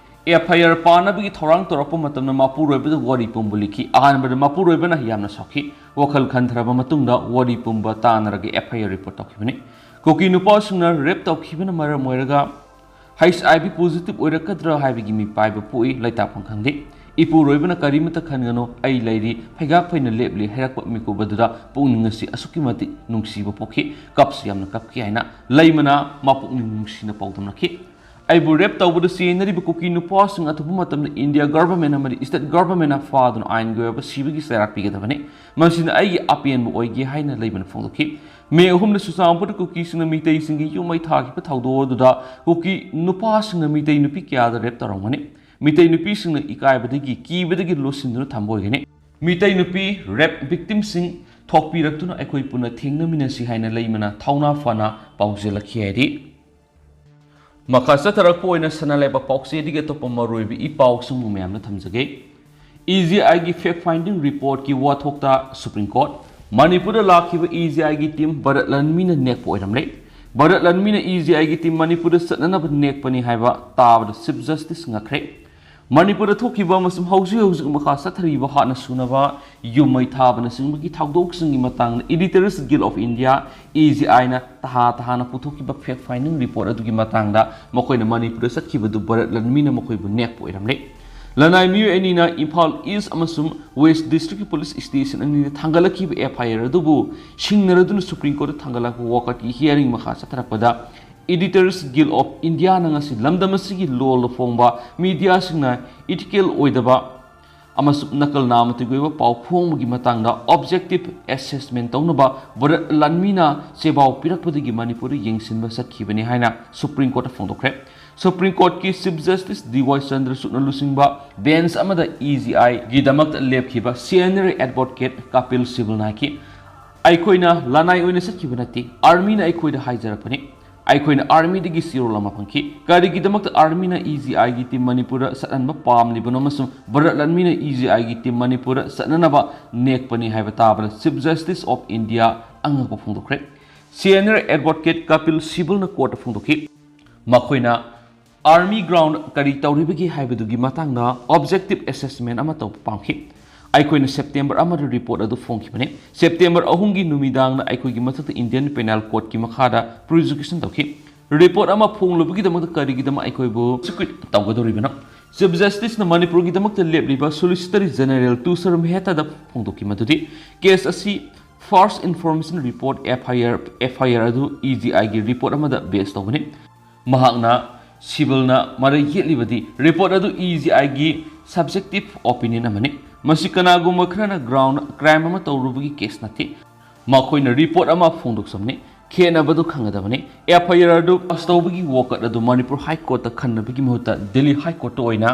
ꯑꯦꯐ ꯑꯥꯏ ꯑꯥꯔ ꯄꯥꯅꯕꯒꯤ ꯊꯧꯔꯥꯡ ꯇꯧꯔꯛꯄ ꯃꯇꯝꯗ ꯃꯄꯨꯔꯣꯏꯕꯗ ꯋꯥꯔꯤ ꯄꯨꯝꯕ ꯂꯤꯈꯤ꯫ ꯑꯍꯥꯟꯕꯗ ꯃꯄꯨꯔꯣꯏꯕꯅ ꯌꯥꯝꯅ ꯁꯥꯎꯈꯤ꯫ ꯋꯥꯈꯜ ꯈꯟꯊꯔꯕ ꯃꯇꯨꯡꯗ ꯋꯥꯔꯤ ꯄꯨꯝꯕ ꯇꯥꯅꯔꯒ ꯑꯦꯐ ꯑꯥꯏ ꯑꯥꯔ ꯔꯤꯄꯣꯔꯠ ꯇꯧꯈꯤꯕꯅꯤ꯫ ꯀꯨꯀꯤ ꯅꯨꯄꯥꯁꯤꯡꯅ ꯔꯦꯞ ꯇꯧꯈꯤꯕꯅ ꯃꯔꯝ ꯑꯣꯏꯔꯒ ꯍꯩꯆ ꯑꯥꯏ ꯚꯤ ꯄꯣꯖꯤꯇꯤꯚ ꯑꯣꯏꯔꯛꯀꯗ꯭ꯔꯥ ꯍꯥꯏꯕꯒꯤ ꯃꯤꯄꯥꯏꯕ ꯄꯣꯛꯏ, ꯂꯩꯇꯥꯐꯝ ꯈꯪꯗꯦ꯫ ꯏꯄꯨꯔꯣꯏꯕꯅ "ꯀꯔꯤꯃꯠꯇ ꯈꯟꯒꯅꯨ, ꯑꯩ ꯂꯩꯔꯤ, ꯐꯩꯒꯥꯛ ꯐꯩꯅ ꯂꯦꯞꯂꯤ" ꯍꯥꯏꯔꯛꯄ ꯃꯤꯀꯨꯞ ꯑꯗꯨꯗ ꯄꯨꯛꯅꯤꯡ ꯑꯁꯤ ꯑꯁꯨꯛꯀꯤ ꯃꯇꯤꯛ ꯅꯨꯡꯁꯤꯕ ꯄꯣꯛꯈꯤ, ꯀꯞꯁꯨ ꯌꯥꯝꯅ ꯀꯞꯈꯤ ꯍꯥꯏꯅ ꯂꯩꯃꯅ ꯃꯄꯨꯛꯅꯤꯡ ꯅꯨꯡꯁꯤꯅ ꯄꯥꯎꯗꯝꯂꯛꯈꯤ꯫ ꯑꯩꯕꯨ ꯔꯦꯞ ꯇꯧꯕꯗ ꯆꯦꯟꯅꯔꯤꯕ ꯀꯨꯀꯤ ꯅꯨꯄꯥꯁꯤꯡ ꯑꯊꯨꯕ ꯃꯇꯝꯗ ꯏꯟꯗꯤꯌꯥ ꯒꯚꯔꯟꯃꯦꯟꯠ ꯑꯃꯗꯤ ꯁ꯭ꯇꯦꯠ ꯒꯚꯔꯟꯃꯦꯟꯠꯅ ꯐꯥꯗꯨꯅ ꯑꯥꯏꯟꯒꯤ ꯑꯣꯏꯕ ꯁꯤꯕꯒꯤ ꯆꯩꯔꯥꯛ ꯄꯤꯒꯗꯕꯅꯤ꯫ ꯃꯁꯤꯅ ꯑꯩꯒꯤ ꯑꯄꯦꯟꯕ ꯑꯣꯏꯒꯦ ꯍꯥꯏꯅ ꯂꯩꯃꯅ ꯐꯣꯡꯗꯣꯛꯈꯤ꯫ ꯃꯦ ꯑꯍꯨꯝꯗ ꯆꯨꯔꯆꯥꯟꯄꯨꯔꯗ ꯀꯨꯀꯤꯁꯤꯡꯅ ꯃꯤꯇꯩꯁꯤꯡꯒꯤ ꯌꯨꯝ ꯃꯩ ꯊꯥꯈꯤꯕ ꯊꯧꯗꯣꯛ ꯑꯗꯨꯗ ꯀꯨꯀꯤ ꯅꯨꯄꯥꯁꯤꯡꯅ ꯃꯤꯇꯩ ꯅꯨꯄꯤ ꯀꯌꯥꯗ ꯔꯦꯞ ꯇꯧꯔꯝꯒꯅꯤ꯫ ꯃꯤꯇꯩ ꯅꯨꯄꯤꯁꯤꯡꯅ ꯏꯀꯥꯏꯕꯗꯒꯤ, ꯀꯤꯕꯗꯒꯤ ꯂꯣꯠꯁꯤꯟꯗꯨꯅ ꯊꯝꯕ ꯑꯣꯏꯒꯅꯤ꯫ ꯃꯤꯇꯩ ꯅꯨꯄꯤ ꯔꯦꯞ ꯚꯤꯛꯇꯤꯝꯁꯤꯡ ꯄꯣꯛꯄꯤꯔꯛꯇꯨꯅ ꯑꯩꯈꯣꯏ ꯄꯨꯟꯅ ꯊꯦꯡꯅꯃꯤꯟꯅꯁꯤ ꯍꯥꯏꯅ ꯂꯩꯃꯅ ꯊꯧꯅꯥ ꯐꯅ ꯄꯥꯎꯖꯦꯜꯂꯛꯈꯤ ꯍꯥꯏꯔꯤ꯫ ꯃꯈꯥ ꯆꯠꯊꯔꯛꯄ ꯑꯣꯏꯅ ꯁꯅꯥ ꯂꯩꯕꯥꯛ ꯄꯥꯎꯆꯦꯗꯒꯤ ꯑꯇꯣꯞꯄ ꯃꯔꯨꯑꯣꯏꯕ ꯏ ꯄꯥꯎꯁꯤꯡꯕꯨ ꯃꯌꯥꯝꯅ ꯊꯝꯖꯒꯦ꯫ ꯏ ꯖꯤ ꯑꯥꯏꯒꯤ fact finding reportꯀꯤ ꯋꯥꯊꯣꯛꯇ Supreme Court, ꯃꯅꯤꯄꯨꯔꯗ ꯂꯥꯛꯈꯤꯕ ꯏ ꯖꯤ ꯑꯥꯏꯒꯤ team ꯚꯥꯔꯠ ꯂꯟꯃꯤꯅ ꯅꯦꯛꯄ ꯑꯣꯏꯔꯝꯂꯦ꯫ ꯚꯥꯔꯠ ꯂꯟꯃꯤꯅ ꯏ ꯖꯤ ꯑꯥꯏꯒꯤ team ꯃꯅꯤꯄꯨꯔꯗ ꯆꯠꯅꯅꯕ ꯅꯦꯛꯄꯅꯤ ꯍꯥꯏꯕ ꯇꯥꯕꯗ Chief Justice ꯉꯛꯈ꯭ꯔꯦ꯫ ꯃꯅꯤꯄꯨꯔꯗ ꯊꯣꯛꯈꯤꯕ ꯑꯃꯁꯨꯡ ꯍꯧꯖꯤꯛ ꯍꯧꯖꯤꯛ ꯃꯈꯥ ꯆꯠꯊꯔꯤꯕ ꯍꯥꯠꯅ ꯁꯨꯅꯕ, ꯌꯨꯝ ꯃꯩ ꯊꯥꯕꯅꯆꯤꯡꯕꯒꯤ ꯊꯧꯗꯣꯛꯁꯤꯡꯒꯤ ꯃꯇꯥꯡꯗ Editors Guild of India, E G ꯑꯥꯏꯅ ꯇꯍꯥ ꯇꯍꯥꯅ ꯄꯨꯊꯣꯛꯈꯤꯕ fact finding report ꯑꯗꯨꯒꯤ ꯃꯇꯥꯡꯗ ꯃꯈꯣꯏꯅ ꯃꯅꯤꯄꯨꯔꯗ ꯆꯠꯈꯤꯕꯗꯨ ꯚꯥꯔꯠ ꯂꯟꯃꯤꯅ ꯃꯈꯣꯏꯕꯨ ꯅꯦꯛꯄ ꯑꯣꯏꯔꯝꯂꯦ꯫ ꯂꯅꯥꯏ ꯃꯤꯑꯣꯏ ꯑꯅꯤꯅ ꯏꯝꯐꯥꯜ East ꯑꯃꯁꯨꯡ West Districtꯀꯤ police station ꯑꯅꯤꯗ ꯊꯥꯡꯒꯠꯂꯛꯈꯤꯕ F I R ꯑꯗꯨꯕꯨ ꯁꯤꯡꯅꯔꯗꯨꯅ Supreme Courtꯇ ꯊꯥꯡꯒꯠꯂꯛꯄ ꯋꯥꯀꯠꯀꯤ hearing ꯃꯈꯥ ꯆꯠꯊꯔꯛꯄꯗ Editors Guild of Indiaꯅ ꯉꯁꯤ ꯂꯝꯗꯝ ꯑꯁꯤꯒꯤ ꯂꯣꯜꯗ ꯐꯣꯡꯕ mediaꯁꯤꯡꯅ ethical ꯑꯣꯏꯗꯕ ꯑꯃꯁꯨꯡ ꯅꯀꯜ ꯅꯥꯃꯇꯤꯛ ꯑꯣꯏꯕ ꯄꯥꯎ ꯐꯣꯡꯕꯒꯤ ꯃꯇꯥꯡꯗ objective assessment ꯇꯧꯅꯕ ꯚꯥꯔꯠ ꯂꯟꯃꯤꯅ ꯆꯦꯕꯥꯎ ꯄꯤꯔꯛꯄꯗꯒꯤ ꯃꯅꯤꯄꯨꯔꯗ ꯌꯦꯡꯁꯤꯟꯕ ꯆꯠꯈꯤꯕꯅꯤ ꯍꯥꯏꯅ Supreme Courtꯇ ꯐꯣꯡꯗꯣꯛꯈ꯭ꯔꯦ꯫ Supreme Courtꯀꯤ Chief Justice ꯗꯤ ꯋꯥꯏ ꯆꯟꯗ꯭ꯔꯆꯨꯗꯅ ꯂꯨꯆꯤꯡꯕ bench ꯑꯃꯗ E G Iꯒꯤꯗꯃꯛꯇ ꯂꯦꯞꯈꯤꯕ senior advocate Kapil ꯁꯤꯕꯜꯅ ꯍꯥꯏꯈꯤ, "ꯑꯩꯈꯣꯏꯅ ꯂꯅꯥꯏ ꯑꯣꯏꯅ ꯆꯠꯈꯤꯕ ꯅꯠꯇꯦ, armyꯅ ꯑꯩꯈꯣꯏꯗ ꯍꯥꯏꯖꯔꯛꯄꯅꯤ꯫ ꯑꯩꯈꯣꯏꯅ armyꯗꯒꯤ ꯆꯦꯔꯣꯜ ꯑꯃ ꯐꯪꯈꯤ꯫ ꯀꯔꯤꯒꯤꯗꯃꯛꯇ armyꯅ E G Iꯒꯤ team ꯃꯅꯤꯄꯨꯔꯗ ꯆꯠꯍꯟꯕ ꯄꯥꯝꯂꯤꯕꯅꯣ ꯑꯃꯁꯨꯡ ꯚꯥꯔꯠ ꯂꯟꯃꯤꯅ E G Iꯒꯤ team ꯃꯅꯤꯄꯨꯔꯗ ꯆꯠꯅꯅꯕ ꯅꯦꯛꯄꯅꯤ ꯍꯥꯏꯕ ꯇꯥꯕꯗ Chief Justice of India ꯑꯉꯛꯄ ꯐꯣꯡꯗꯣꯛꯈ꯭ꯔꯦ"꯫ Senior advocate ꯀꯄꯤꯜ ꯁꯤꯕꯜꯅ courtꯇ ꯐꯣꯡꯗꯣꯛꯈꯤ, ꯃꯈꯣꯏꯅ army ground ꯀꯔꯤ ꯇꯧꯔꯤꯕꯒꯦ ꯍꯥꯏꯕꯗꯨꯒꯤ ꯃꯇꯥꯡꯗ objective assessment ꯑꯃ ꯇꯧꯕ ꯄꯥꯝꯈꯤ꯫ ꯑꯩꯈꯣꯏꯅ September ꯑꯃꯗ report ꯑꯗꯨ ꯐꯣꯡꯈꯤꯕꯅꯤ꯫ September ꯑꯍꯨꯝꯒꯤ ꯅꯨꯃꯤꯗꯥꯡꯗ ꯑꯩꯈꯣꯏꯒꯤ ꯃꯊꯛꯇ Indian Penal Codeꯀꯤ ꯃꯈꯥꯗ prosecution ꯇꯧꯈꯤ꯫ Report ꯑꯃ ꯐꯣꯡꯂꯨꯕꯒꯤꯗꯃꯛꯇ ꯀꯔꯤꯒꯤꯗꯃꯛ ꯑꯩꯈꯣꯏꯕꯨ prosecute ꯇꯧꯒꯗꯧꯔꯤꯕꯅꯣ? Chief Justiceꯅ ꯃꯅꯤꯄꯨꯔꯒꯤꯗꯃꯛꯇ ꯂꯦꯞꯂꯤꯕ Solicitor General ꯇꯨꯁꯥꯔ ꯃꯦꯍꯇꯥꯗ ꯐꯣꯡꯗꯣꯛꯈꯤ ꯃꯗꯨꯗꯤ case ꯑꯁꯤ First Information Report, F I R, F I R ꯑꯗꯨ E G Iꯒꯤ report ꯑꯃꯗ base ꯇꯧꯕꯅꯤ꯫ ꯃꯍꯥꯛꯅ, ꯁꯤꯕꯜꯅ ꯃꯔꯩ ꯌꯦꯠꯂꯤꯕꯗꯤ report ꯑꯗꯨ E G Iꯒꯤ subjective opinion ꯑꯃꯅꯤ꯫ ꯃꯁꯤ ꯀꯅꯥꯒꯨꯝꯕ ꯈꯔꯅ ground crime ꯑꯃ ꯇꯧꯔꯨꯕꯒꯤ case ꯅꯠꯇꯦ꯫ ꯃꯈꯣꯏꯅ report ꯑꯃ ꯐꯣꯡꯗꯣꯛꯆꯕꯅꯤ꯫ ꯈꯦꯠꯅꯕꯗꯨ ꯈꯪꯒꯗꯕꯅꯤ꯫ F I R ꯑꯗꯨ pass ꯇꯧꯕꯒꯤ ꯋꯥꯀꯠ ꯑꯗꯨ ꯃꯅꯤꯄꯨꯔ High Courtꯇ ꯈꯟꯅꯕꯒꯤ ꯃꯍꯨꯠꯇ Delhi High Courtꯇ ꯑꯣꯏꯅ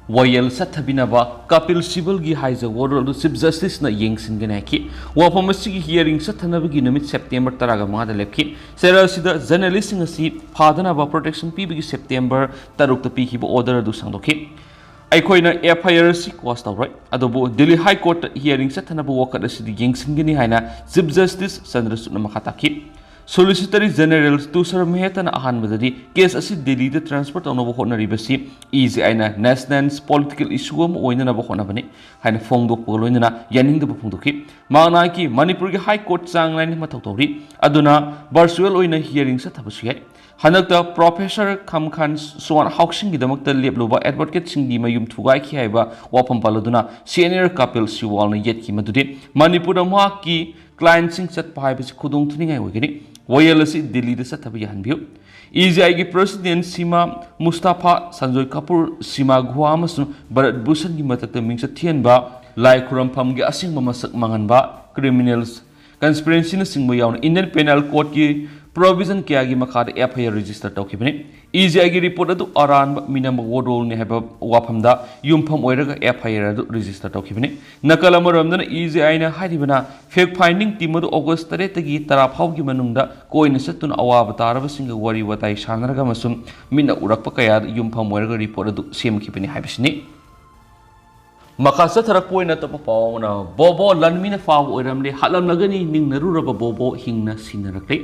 ꯋꯥꯌꯦꯜ ꯆꯠꯊꯕꯤꯅꯕ ꯀꯄꯤꯜ ꯁꯤꯕꯜꯒꯤ ꯍꯥꯏꯖ ꯋꯥꯔꯣꯜ ꯑꯗꯨ ꯆꯤꯐ ꯖꯁꯇꯤꯁꯅ ꯌꯦꯡꯁꯤꯟꯒꯅꯤ ꯍꯥꯏꯈꯤ꯫ ꯋꯥꯐꯝ ꯑꯁꯤꯒꯤ ꯍꯤꯌꯥꯔꯤꯡ ꯆꯠꯊꯅꯕꯒꯤ ꯅꯨꯃꯤꯠ ꯁꯦꯞꯇꯦꯝꯕꯔ ꯇꯔꯥꯒ ꯃꯉꯥꯗ ꯂꯦꯞꯈꯤ꯫ ꯆꯦꯔꯥ ꯑꯁꯤꯗ ꯖꯔꯅꯦꯂꯤꯁꯁꯤꯡ ꯑꯁꯤ ꯐꯥꯗꯅꯕ ꯄ꯭ꯔꯣꯇꯦꯛꯁꯟ ꯄꯤꯕꯒꯤ ꯁꯦꯞꯇꯦꯝꯕꯔ ꯇꯔꯨꯛꯇ ꯄꯤꯈꯤꯕ ꯑꯣꯔꯗꯔ ꯑꯗꯨ ꯁꯥꯡꯗꯣꯛꯈꯤ꯫ ꯑꯩꯈꯣꯏꯅ ꯑꯦꯐ ꯑꯥꯏ ꯑꯥꯔ ꯑꯁꯤ ꯀ꯭ꯋꯥꯁ ꯇꯧꯔꯣꯏ, ꯑꯗꯨꯕꯨ ꯗꯤꯜꯂꯤ ꯍꯥꯏ ꯀꯣꯔꯠꯇ ꯍꯤꯌꯥꯔꯤꯡ ꯆꯠꯊꯅꯕ ꯋꯥꯀꯠ ꯑꯁꯤꯗꯤ ꯌꯦꯡꯁꯤꯟꯒꯅꯤ ꯍꯥꯏꯅ ꯆꯤꯐ ꯖꯁꯇꯤꯁ ꯆꯟꯗ꯭ꯔꯆꯨꯗꯅ ꯃꯈꯥ ꯇꯥꯈꯤ꯫ ꯁꯣꯂꯤꯁꯤꯇꯔꯤ ꯖꯦꯅꯦꯔꯦꯜ ꯇꯨꯁꯥꯔ ꯃꯦꯍꯇꯥꯅ ꯑꯍꯥꯟꯕꯗꯗꯤ ꯀꯦꯁ ꯑꯁꯤ ꯗꯤꯜꯂꯤꯗ ꯇ꯭ꯔꯥꯟꯁꯐꯔ ꯇꯧꯅꯕ ꯍꯣꯠꯅꯔꯤꯕꯁꯤ ꯏ ꯖꯤ ꯑꯥꯏꯅ ꯅꯦꯁꯅꯦꯜ ꯄꯣꯂꯤꯇꯤꯀꯦꯜ ꯏꯁꯨ ꯑꯃ ꯑꯣꯏꯅꯅꯕ ꯍꯣꯠꯅꯕꯅꯤ ꯍꯥꯏꯅ ꯐꯣꯡꯗꯣꯛꯄꯒ ꯂꯣꯏꯅꯅ ꯌꯥꯅꯤꯡꯗꯕ ꯐꯣꯡꯗꯣꯛꯈꯤ꯫ ꯃꯍꯥꯛꯅ ꯍꯥꯏꯈꯤ, ꯃꯅꯤꯄꯨꯔꯒꯤ ꯍꯥꯏ ꯀꯣꯔꯠ ꯆꯥꯡ ꯅꯥꯏꯅ ꯃꯊꯧ ꯇꯧꯔꯤ, ꯑꯗꯨꯅ ꯚꯔꯆꯨꯋꯦꯜ ꯑꯣꯏꯅ ꯍꯤꯌꯥꯔꯤꯡ ꯆꯠꯊꯕꯁꯨ ꯌꯥꯏ꯫ ꯍꯟꯗꯛꯇ ꯄ꯭ꯔꯣꯐꯦꯁꯔ ꯈꯝꯈꯥꯟ ꯁꯣꯟ ꯍꯥꯎꯁꯤꯡꯒꯤꯗꯃꯛꯇ ꯂꯦꯞꯂꯨꯕ ꯑꯦꯗꯚꯣꯀꯦꯠꯁꯤꯡꯒꯤ ꯃꯌꯨꯝ ꯊꯨꯒꯥꯏꯈꯤ ꯍꯥꯏꯕ ꯋꯥꯐꯝ ꯄꯜꯂꯗꯨꯅ ꯁꯦꯅꯤꯌꯔ ꯀꯄꯤꯜ ꯁꯤꯋꯥꯜꯅ ꯌꯦꯠꯈꯤ ꯃꯗꯨꯗꯤ ꯃꯅꯤꯄꯨꯔꯗ ꯃꯍꯥꯛꯀꯤ ꯀ꯭ꯂꯥꯏꯟꯁꯤꯡ ꯆꯠꯄ ꯍꯥꯏꯕꯁꯤ ꯈꯨꯗꯣꯡ ꯊꯤꯅꯤꯡꯉꯥꯏ ꯑꯣꯏꯒꯅꯤ꯫ ꯋꯥꯌꯦꯜ ꯑꯁꯤ ꯗꯤꯜꯂꯤꯗ ꯆꯠꯊꯕ ꯌꯥꯍꯟꯕꯤꯌꯨ꯫ ꯏ ꯖꯤ ꯑꯥꯏꯒꯤ ꯄ꯭ꯔꯁꯤꯗꯦꯟ ꯁꯤꯃꯥ ꯃꯨꯁꯇꯥꯐꯥ, ꯁꯟꯖꯣꯏ ꯀꯄꯨꯔ, ꯁꯤꯃꯥ ꯒꯨꯍꯥ ꯑꯃꯁꯨꯡ ꯚꯔꯠ ꯚꯨꯁꯟꯒꯤ ꯃꯊꯛꯇ ꯃꯤꯡꯆꯠ ꯊꯤꯍꯟꯕ, ꯂꯥꯏ ꯈꯨꯔꯝꯐꯝꯒꯤ ꯑꯁꯦꯡꯕ ꯃꯁꯛ ꯃꯥꯡꯍꯟꯕ, ꯀ꯭ꯔꯤꯃꯤꯅꯦꯜꯁ ꯀꯟꯁꯄꯤꯔꯦꯟꯁꯤꯅꯆꯤꯡꯕ ꯌꯥꯎꯅ ꯏꯟꯗꯤꯌꯟ ꯄꯦꯅꯦꯜ ꯀꯣꯗꯀꯤ ꯄ꯭ꯔꯣꯚꯤꯖꯟ ꯀꯌꯥꯒꯤ ꯃꯈꯥꯗ ꯑꯦꯐ ꯑꯥꯏ ꯑꯥꯔ ꯔꯦꯖꯤꯁꯇꯔ ꯇꯧꯈꯤꯕꯅꯤ꯫ ꯏ ꯖꯤ ꯑꯥꯏꯒꯤ ꯔꯤꯄꯣꯔꯠ ꯑꯗꯨ ꯑꯔꯥꯟꯕ ꯃꯤꯅꯝꯕ ꯋꯥꯔꯣꯜꯅꯤ ꯍꯥꯏꯕ ꯋꯥꯐꯝꯗ ꯌꯨꯝꯐꯝ ꯑꯣꯏꯔꯒ ꯑꯦꯐ ꯑꯥꯏ ꯑꯥꯔ ꯑꯗꯨ ꯔꯦꯖꯤꯁꯇꯔ ꯇꯧꯈꯤꯕꯅꯤ꯫ ꯅꯥꯀꯜ ꯑꯃꯔꯣꯝꯗꯅ ꯏ ꯖꯤ ꯑꯥꯏꯅ ꯍꯥꯏꯔꯤꯕꯅ ꯐꯦꯛ ꯐꯥꯏꯟꯗꯤꯡ ꯇꯤꯝ ꯑꯗꯨ ꯑꯣꯒꯁ ꯇꯔꯦꯠꯇꯒꯤ ꯇꯔꯥ ꯐꯥꯎꯒꯤ ꯃꯅꯨꯡꯗ ꯀꯣꯏꯅ ꯆꯠꯇꯨꯅ ꯑꯋꯥꯕ ꯇꯥꯔꯕꯁꯤꯡꯒ ꯋꯥꯔꯤ ꯋꯥꯇꯥꯏ ꯁꯥꯟꯅꯔꯒ ꯑꯃꯁꯨꯡ ꯃꯤꯠꯅ ꯎꯔꯛꯄ ꯀꯌꯥꯗ ꯌꯨꯝꯐꯝ ꯑꯣꯏꯔꯒ ꯔꯤꯄꯣꯔꯠ ꯑꯗꯨ ꯁꯦꯝꯈꯤꯕꯅꯤ ꯍꯥꯏꯕꯁꯤꯅꯤ꯫ ꯃꯈꯥ ꯆꯠꯊꯔꯛꯄ ꯑꯣꯏꯅ ꯑꯇꯣꯞꯄ ꯄꯥꯎ ꯑꯃꯅ, ꯕꯣꯕꯣ ꯂꯥꯟꯃꯤꯅ ꯐꯥꯕ ꯑꯣꯏꯔꯝꯂꯦ, ꯍꯥꯠꯂꯝꯂꯒꯅꯤ, ꯅꯤꯡꯅꯔꯨꯔꯕ ꯕꯣꯕꯣ ꯍꯤꯡꯅ ꯁꯤꯟꯅꯔꯛꯂꯦ꯫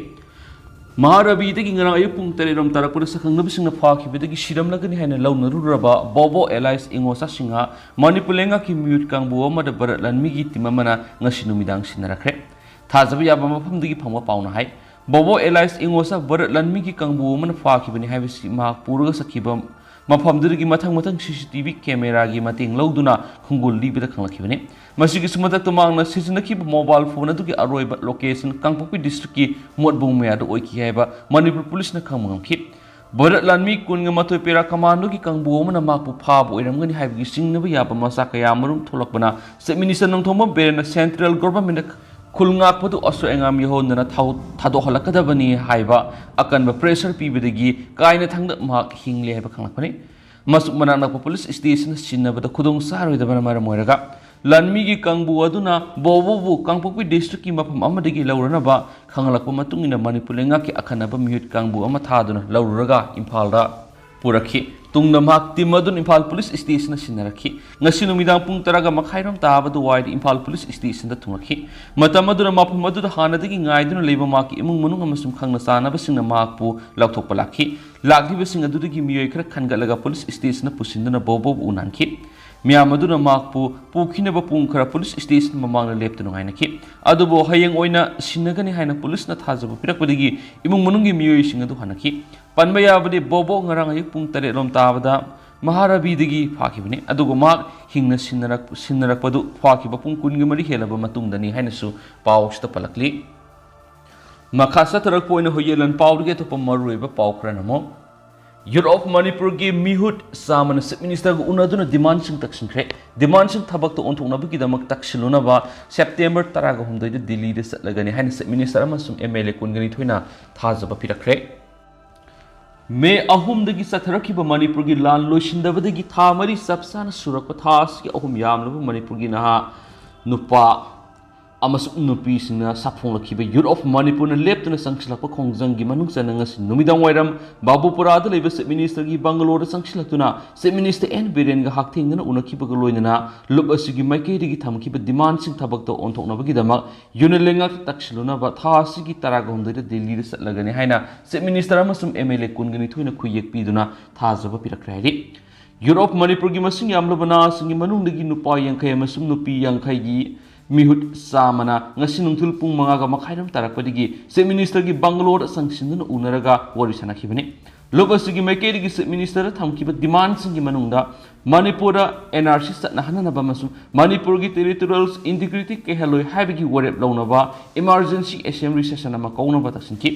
ꯃꯍꯥꯔꯥꯕꯤꯗꯒꯤ ꯉꯔꯥꯡ ꯑꯌꯨꯛ ꯄꯨꯡ ꯇꯔꯦꯠ ꯔꯣꯝ ꯇꯥꯔꯛꯄꯗ ꯁꯛꯈꯪꯅꯕꯁꯤꯡꯅ ꯐꯥꯈꯤꯕꯗꯒꯤ ꯁꯤꯔꯝꯂꯒꯅꯤ ꯍꯥꯏꯅ ꯂꯧꯅꯔꯨꯔꯕ ꯕꯣꯕꯣ ꯑꯦꯂꯥꯏꯁ ꯏꯉꯣꯁꯥ ꯁꯤꯡꯍ ꯃꯅꯤꯄꯨꯔ ꯂꯩꯉꯥꯛꯀꯤ ꯃꯤꯍꯨꯠ ꯀꯥꯡꯕꯨ ꯑꯃꯗ ꯚꯥꯔꯠ ꯂꯥꯟꯃꯤꯒꯤ ꯇꯤꯝ ꯑꯃꯅ ꯉꯁꯤ ꯅꯨꯃꯤꯗꯥꯡ ꯁꯤꯟꯅꯔꯛꯈ꯭ꯔꯦ꯫ ꯊꯥꯖꯕ ꯌꯥꯕ ꯃꯐꯝꯗꯒꯤ ꯐꯪꯕ ꯄꯥꯎꯅ ꯍꯥꯏ, ꯕꯣꯕꯣ ꯑꯦꯂꯥꯏꯁ ꯏꯉꯣꯁꯥ ꯚꯥꯔꯠ ꯂꯥꯟꯃꯤꯒꯤ ꯀꯥꯡꯕꯨ ꯑꯃꯅ ꯐꯥꯈꯤꯕꯅꯤ ꯍꯥꯏꯕꯁꯤ ꯃꯍꯥꯛ ꯄꯨꯔꯒ ꯆꯠꯈꯤꯕ ꯃꯐꯝꯗꯨꯗꯒꯤ ꯃꯊꯪ ꯃꯊꯪ ꯁꯤ ꯁꯤ ꯇꯤ ꯚꯤ ꯀꯦꯃꯦꯔꯥꯒꯤ ꯃꯇꯦꯡ ꯂꯧꯗꯨꯅ ꯈꯣꯡꯒꯨꯜ ꯂꯤꯕꯗ ꯈꯪꯂꯛꯈꯤꯕꯅꯤ꯫ ꯃꯁꯤꯒꯤꯁꯨ ꯃꯊꯛꯇ ꯃꯍꯥꯛꯅ ꯁꯤꯖꯤꯟꯅꯈꯤꯕ ꯃꯣꯕꯥꯏꯜ ꯐꯣꯟ ꯑꯗꯨꯒꯤ ꯑꯔꯣꯏꯕ ꯂꯣꯀꯦꯁꯟ ꯀꯥꯡꯄꯣꯛꯄꯤ ꯗꯤꯁꯇ꯭ꯔꯤꯛꯀꯤ ꯃꯣꯠꯕꯨꯡ ꯃꯌꯥꯗ ꯑꯣꯏꯈꯤ ꯍꯥꯏꯕ ꯃꯅꯤꯄꯨꯔ ꯄꯨꯂꯤꯁꯅ ꯈꯪꯕ ꯉꯝꯈꯤ꯫ ꯚꯥꯔꯠ ꯂꯥꯟꯃꯤ ꯀꯨꯟꯒ ꯃꯥꯊꯣꯏ ꯄꯦꯔꯥ ꯀꯃꯥꯟꯗꯣꯒꯤ ꯀꯥꯡꯕꯨ ꯑꯃꯅ ꯃꯍꯥꯛꯄꯨ ꯐꯥꯕ ꯑꯣꯏꯔꯝꯒꯅꯤ ꯍꯥꯏꯕꯒꯤ ꯆꯤꯡꯅꯕ ꯌꯥꯕ ꯃꯆꯥꯛ ꯀꯌꯥ ꯑꯃꯔꯣꯝ ꯊꯣꯛꯂꯛꯄꯅ ꯆꯤꯐ ꯃꯤꯅꯤꯁꯇꯔ ꯅꯣꯡꯊꯣꯝꯕꯝ ꯕꯤꯔꯦꯟꯅ ꯁꯦꯟꯇ꯭ꯔꯦꯜ ꯒꯣꯚꯔꯟꯃꯦꯟꯠꯇ ꯈꯨꯜ ꯉꯥꯛꯄꯗꯨ ꯑꯁꯣꯏ ꯑꯉꯥꯝ ꯌꯥꯎꯍꯟꯗꯅ ꯊꯥꯎ-, ꯊꯥꯗꯣꯛꯍꯜꯂꯛꯀꯗꯕꯅꯤ ꯍꯥꯏꯕ ꯑꯀꯟꯕ ꯄ꯭ꯔꯦꯁꯔ ꯄꯤꯕꯗꯒꯤ ꯀꯥꯏꯅ ꯊꯪꯗ ꯃꯍꯥꯛ ꯍꯤꯡꯂꯦ ꯍꯥꯏꯕ ꯈꯪꯂꯛꯄꯅꯤ꯫ ꯃꯁꯨꯛ ꯃꯅꯥꯛ ꯅꯛꯄ ꯄꯨꯂꯤꯁ ꯁ꯭ꯇꯦꯁꯟꯗ ꯁꯤꯟꯅꯕꯗ ꯈꯨꯗꯣꯡ ꯆꯥꯔꯣꯏꯗꯕꯅ ꯃꯔꯝ ꯑꯣꯏꯔꯒ ꯂꯥꯟꯃꯤꯒꯤ ꯀꯥꯡꯕꯨ ꯑꯗꯨꯅ ꯕꯣꯕꯣꯕꯨ ꯀꯥꯡꯄꯣꯛꯄꯤ ꯗꯤꯁꯇ꯭ꯔꯤꯛꯀꯤ ꯃꯐꯝ ꯑꯃꯗꯒꯤ ꯂꯧꯔꯅꯕ ꯈꯪꯂꯛꯄ ꯃꯇꯨꯡ ꯏꯟꯅ ꯃꯅꯤꯄꯨꯔ ꯂꯩꯉꯥꯛꯀꯤ ꯑꯈꯟꯅꯕ ꯃꯤꯍꯨꯠ ꯀꯥꯡꯕꯨ ꯑꯃ ꯊꯥꯗꯨꯅ ꯂꯧꯔꯨꯔꯒ ꯏꯝꯐꯥꯜꯗ ꯄꯨꯔꯛꯈꯤ꯫ ꯇꯨꯡꯗ ꯃꯍꯥꯛ ꯇꯤꯝ ꯑꯗꯨꯅ ꯏꯝꯐꯥꯜ ꯄꯨꯂꯤꯁ ꯁ꯭ꯇꯦꯁꯟꯗ ꯁꯤꯟꯅꯔꯛꯈꯤ꯫ ꯉꯁꯤ ꯅꯨꯃꯤꯗꯥꯡ ꯄꯨꯡ ꯇꯔꯥꯒ ꯃꯈꯥꯏꯔꯣꯝ ꯇꯥꯕ ꯑꯗꯨꯋꯥꯏꯗ ꯏꯝꯐꯥꯜ ꯄꯨꯂꯤꯁ ꯁ꯭ꯇꯦꯁꯟꯗ ꯊꯨꯡꯂꯛꯈꯤ꯫ ꯃꯇꯝ ꯑꯗꯨꯗ ꯃꯐꯝ ꯑꯗꯨꯗ ꯍꯥꯟꯅꯗꯒꯤ ꯉꯥꯏꯗꯨꯅ ꯂꯩꯕ ꯃꯍꯥꯛꯀꯤ ꯏꯃꯨꯡ ꯃꯅꯨꯡ ꯑꯃꯁꯨꯡ ꯈꯪꯅ ꯆꯥꯟꯅꯕꯁꯤꯡꯅ ꯃꯍꯥꯛꯄꯨ ꯂꯧꯊꯣꯛꯄ ꯂꯥꯛꯈꯤ꯫ ꯂꯥꯛꯂꯤꯕꯁꯤꯡ ꯑꯗꯨꯗꯒꯤ ꯃꯤꯑꯣꯏ ꯈꯔ ꯈꯟꯒꯠꯂꯒ ꯄꯨꯂꯤꯁ ꯁ꯭ꯇꯦꯁꯟꯗ ꯄꯨꯁꯤꯟꯗꯨꯅ ꯕꯣꯕꯣꯕꯨ ꯎꯅꯍꯟꯈꯤ꯫ ꯃꯤꯌꯥꯝ ꯑꯗꯨꯅ ꯃꯍꯥꯛꯄꯨ ꯄꯨꯈꯤꯅꯕ ꯄꯨꯡ ꯈꯔ ꯄꯨꯂꯤꯁ ꯁ꯭ꯇꯦꯁꯟ ꯃꯃꯥꯡꯗ ꯂꯦꯞꯇꯨꯅ ꯉꯥꯏꯅꯈꯤ꯫ ꯑꯗꯨꯕꯨ ꯍꯌꯦꯡ ꯑꯣꯏꯅ ꯁꯤꯟꯅꯒꯅꯤ ꯍꯥꯏꯅ ꯄꯨꯂꯤꯁꯅ ꯊꯥꯖꯕ ꯄꯤꯔꯛꯄꯗꯒꯤ ꯏꯃꯨꯡ ꯃꯅꯨꯡꯒꯤ ꯃꯤꯑꯣꯏꯁꯤꯡ ꯑꯗꯨ ꯍꯟꯅꯈꯤ꯫ ꯄꯟꯕ ꯌꯥꯕꯗꯤ, ꯕꯣꯕꯣ ꯉꯔꯥꯡ ꯑꯌꯨꯛ ꯄꯨꯡ ꯇꯔꯦꯠ ꯂꯣꯝ ꯇꯥꯕꯗ ꯃꯍꯥꯔꯥꯕꯤꯗꯒꯤ ꯐꯥꯈꯤꯕꯅꯤ꯫ ꯑꯗꯨꯒ ꯃꯍꯥꯛ ꯍꯤꯡꯅ ꯁꯤꯟꯅꯔꯛ-, ꯁꯤꯟꯅꯔꯛꯄꯗꯨ ꯐꯥꯈꯤꯕ ꯄꯨꯡ ꯀꯨꯟꯒ ꯃꯔꯤ ꯍꯦꯜꯂꯕ ꯃꯇꯨꯡꯗꯅꯤ ꯍꯥꯏꯅꯁꯨ ꯄꯥꯎꯁꯤꯗ ꯄꯜꯂꯛꯂꯤ꯫ ꯃꯈꯥ ꯆꯠꯊꯔꯛꯄ ꯑꯣꯏꯅ ꯍꯨꯏꯌꯦꯟ ꯂꯥꯟ ꯄꯥꯎꯗꯒꯤ ꯑꯇꯣꯞꯄ ꯃꯔꯨꯑꯣꯏꯕ ꯄꯥꯎ ꯈꯔꯅ ꯑꯃꯨꯛ, Youth of ꯃꯅꯤꯄꯨꯔꯒꯤ ꯃꯤꯍꯨꯠ ꯆꯥꯝꯃꯅ ꯆꯤꯐ ꯃꯤꯅꯤꯁꯇꯔꯒ ꯎꯅꯗꯨꯅ ꯗꯤꯃꯥꯟꯁꯤꯡ ꯇꯛꯁꯤꯟꯈ꯭ꯔꯦ꯫ ꯗꯤꯃꯥꯟꯁꯤꯡ ꯊꯕꯛꯇ ꯑꯣꯟꯊꯣꯛꯅꯕꯒꯤꯗꯃꯛ ꯇꯛꯁꯤꯜꯂꯨꯅꯕ ꯁꯦꯞꯇꯦꯝꯕꯔ ꯇꯔꯥꯒ ꯍꯨꯝꯗꯣꯏꯗ ꯗꯤꯜꯂꯤꯗ ꯆꯠꯂꯒꯅꯤ ꯍꯥꯏꯅ ꯆꯤꯐ ꯃꯤꯅꯤꯁꯇꯔ ꯑꯃꯁꯨꯡ ꯑꯦꯝ ꯑꯦꯜ ꯑꯦ ꯀꯨꯟꯒ ꯅꯤꯊꯣꯏꯅ ꯊꯥꯖꯕ ꯄꯤꯔꯛꯈ꯭ꯔꯦ꯫ ꯃꯦ ꯑꯍꯨꯝꯗꯒꯤ ꯆꯠꯊꯔꯛꯈꯤꯕ ꯃꯅꯤꯄꯨꯔꯒꯤ ꯂꯥꯟ ꯂꯣꯏꯁꯤꯟꯗꯕꯗꯒꯤ ꯊꯥ ꯃꯔꯤ ꯆꯞ ꯆꯥꯅ ꯁꯨꯔꯛꯄ ꯊꯥ ꯑꯁꯤꯒꯤ ꯑꯍꯨꯝ ꯌꯥꯝꯂꯕ ꯃꯅꯤꯄꯨꯔꯒꯤ ꯅꯍꯥ ꯅꯨꯄꯥ ꯑꯃꯁꯨꯡ ꯅꯨꯄꯤꯁꯤꯡꯅ ꯁꯥꯐꯣꯡꯂꯛꯈꯤꯕ Youth of ꯃꯅꯤꯄꯨꯔꯅ ꯂꯦꯞꯇꯅ ꯆꯪꯁꯤꯜꯂꯛꯄ ꯈꯣꯡꯖꯪꯒꯤ ꯃꯅꯨꯡ ꯆꯟꯅ ꯉꯁꯤ ꯅꯨꯃꯤꯗꯥꯡ ꯋꯥꯏꯔꯝ ꯕꯥꯕꯨꯄꯨꯔꯥꯗ ꯂꯩꯕ ꯆꯤꯐ ꯃꯤꯅꯤꯁꯇꯔꯒꯤ ꯕꯪꯒꯂꯣꯗ ꯆꯪꯁꯤꯜꯂꯛꯇꯨꯅ ꯆꯤꯐ ꯃꯤꯅꯤꯁꯇꯔ ꯑꯦꯟ ꯕꯤꯔꯦꯟꯒ ꯍꯛꯊꯦꯡꯅꯅ ꯎꯅꯈꯤꯕꯒ ꯂꯣꯏꯅꯅ ꯂꯨꯞ ꯑꯁꯤꯒꯤ ꯃꯥꯏꯀꯩꯗꯒꯤ ꯊꯝꯈꯤꯕ ꯗꯤꯃꯥꯟꯁꯤꯡ ꯊꯕꯛꯇ ꯑꯣꯟꯊꯣꯛꯅꯕꯒꯤꯗꯃꯛ ꯌꯨꯅꯤꯌꯟ ꯂꯩꯉꯥꯛꯇ ꯇꯛꯁꯤꯜꯂꯨꯅꯕ ꯊꯥ ꯑꯁꯤꯒꯤ ꯇꯔꯥꯒ ꯍꯨꯝꯗꯣꯏꯗ ꯗꯤꯜꯂꯤꯗ ꯆꯠꯂꯒꯅꯤ ꯍꯥꯏꯅ ꯆꯤꯐ ꯃꯤꯅꯤꯁꯇꯔ ꯑꯃꯁꯨꯡ ꯑꯦꯝ ꯑꯦꯜ ꯑꯦ ꯀꯨꯟꯒ ꯅꯤꯊꯣꯏꯅ ꯈꯨꯌꯦꯛ ꯄꯤꯗꯨꯅ ꯊꯥꯖꯕ ꯄꯤꯔꯛꯈ꯭ꯔꯦ ꯍꯥꯏꯔꯤ꯫ Youth of ꯃꯅꯤꯄꯨꯔꯒꯤ ꯃꯁꯤꯡ ꯌꯥꯝꯂꯕ ꯅꯍꯥꯁꯤꯡꯒꯤ ꯃꯅꯨꯡꯗꯒꯤ ꯅꯨꯄꯥ ꯌꯥꯡꯈꯩ ꯑꯃꯁꯨꯡ ꯅꯨꯄꯤ ꯌꯥꯡꯈꯩꯒꯤ ꯃꯤꯍꯨꯠ ꯆꯥꯝꯃꯅ ꯉꯁꯤ ꯅꯨꯡꯊꯤꯜ ꯄꯨꯡ ꯃꯉꯥꯒ ꯃꯈꯥꯏꯔꯣꯝ ꯇꯥꯔꯛꯄꯗꯒꯤ ꯆꯤꯐ ꯃꯤꯅꯤꯁꯇꯔꯒꯤ ꯕꯪꯒꯂꯣꯗ ꯆꯪꯁꯤꯟꯗꯨꯅ ꯎꯅꯔꯒ ꯋꯥꯔꯤ ꯁꯥꯟꯅꯈꯤꯕꯅꯤ꯫ ꯂꯨꯞ ꯑꯁꯤꯒꯤ ꯃꯥꯏꯀꯩꯗꯒꯤ ꯆꯤꯐ ꯃꯤꯅꯤꯁꯇꯔꯗ ꯊꯝꯈꯤꯕ ꯗꯤꯃꯥꯟꯁꯤꯡꯒꯤ ꯃꯅꯨꯡꯗ ꯃꯅꯤꯄꯨꯔꯗ ꯑꯦꯟ ꯑꯥꯔ ꯁꯤ ꯆꯠꯅꯍꯟꯅꯕ ꯑꯃꯁꯨꯡ ꯃꯅꯤꯄꯨꯔꯒꯤ ꯇꯦꯔꯤꯇꯣꯔꯤꯌꯦꯜ ꯏꯟꯇꯤꯒ꯭ꯔꯤꯇꯤ ꯀꯥꯏꯍꯜꯂꯣꯏ ꯍꯥꯏꯕꯒꯤ ꯋꯥꯔꯦꯞ ꯂꯧꯅꯕ ꯏꯃꯥꯔꯖꯦꯟꯁꯤ ꯑꯦꯁꯦꯝꯕ꯭ꯂꯤ ꯁꯦꯁꯟ ꯑꯃ ꯀꯧꯅꯕ ꯇꯛꯁꯤꯟꯈꯤ꯫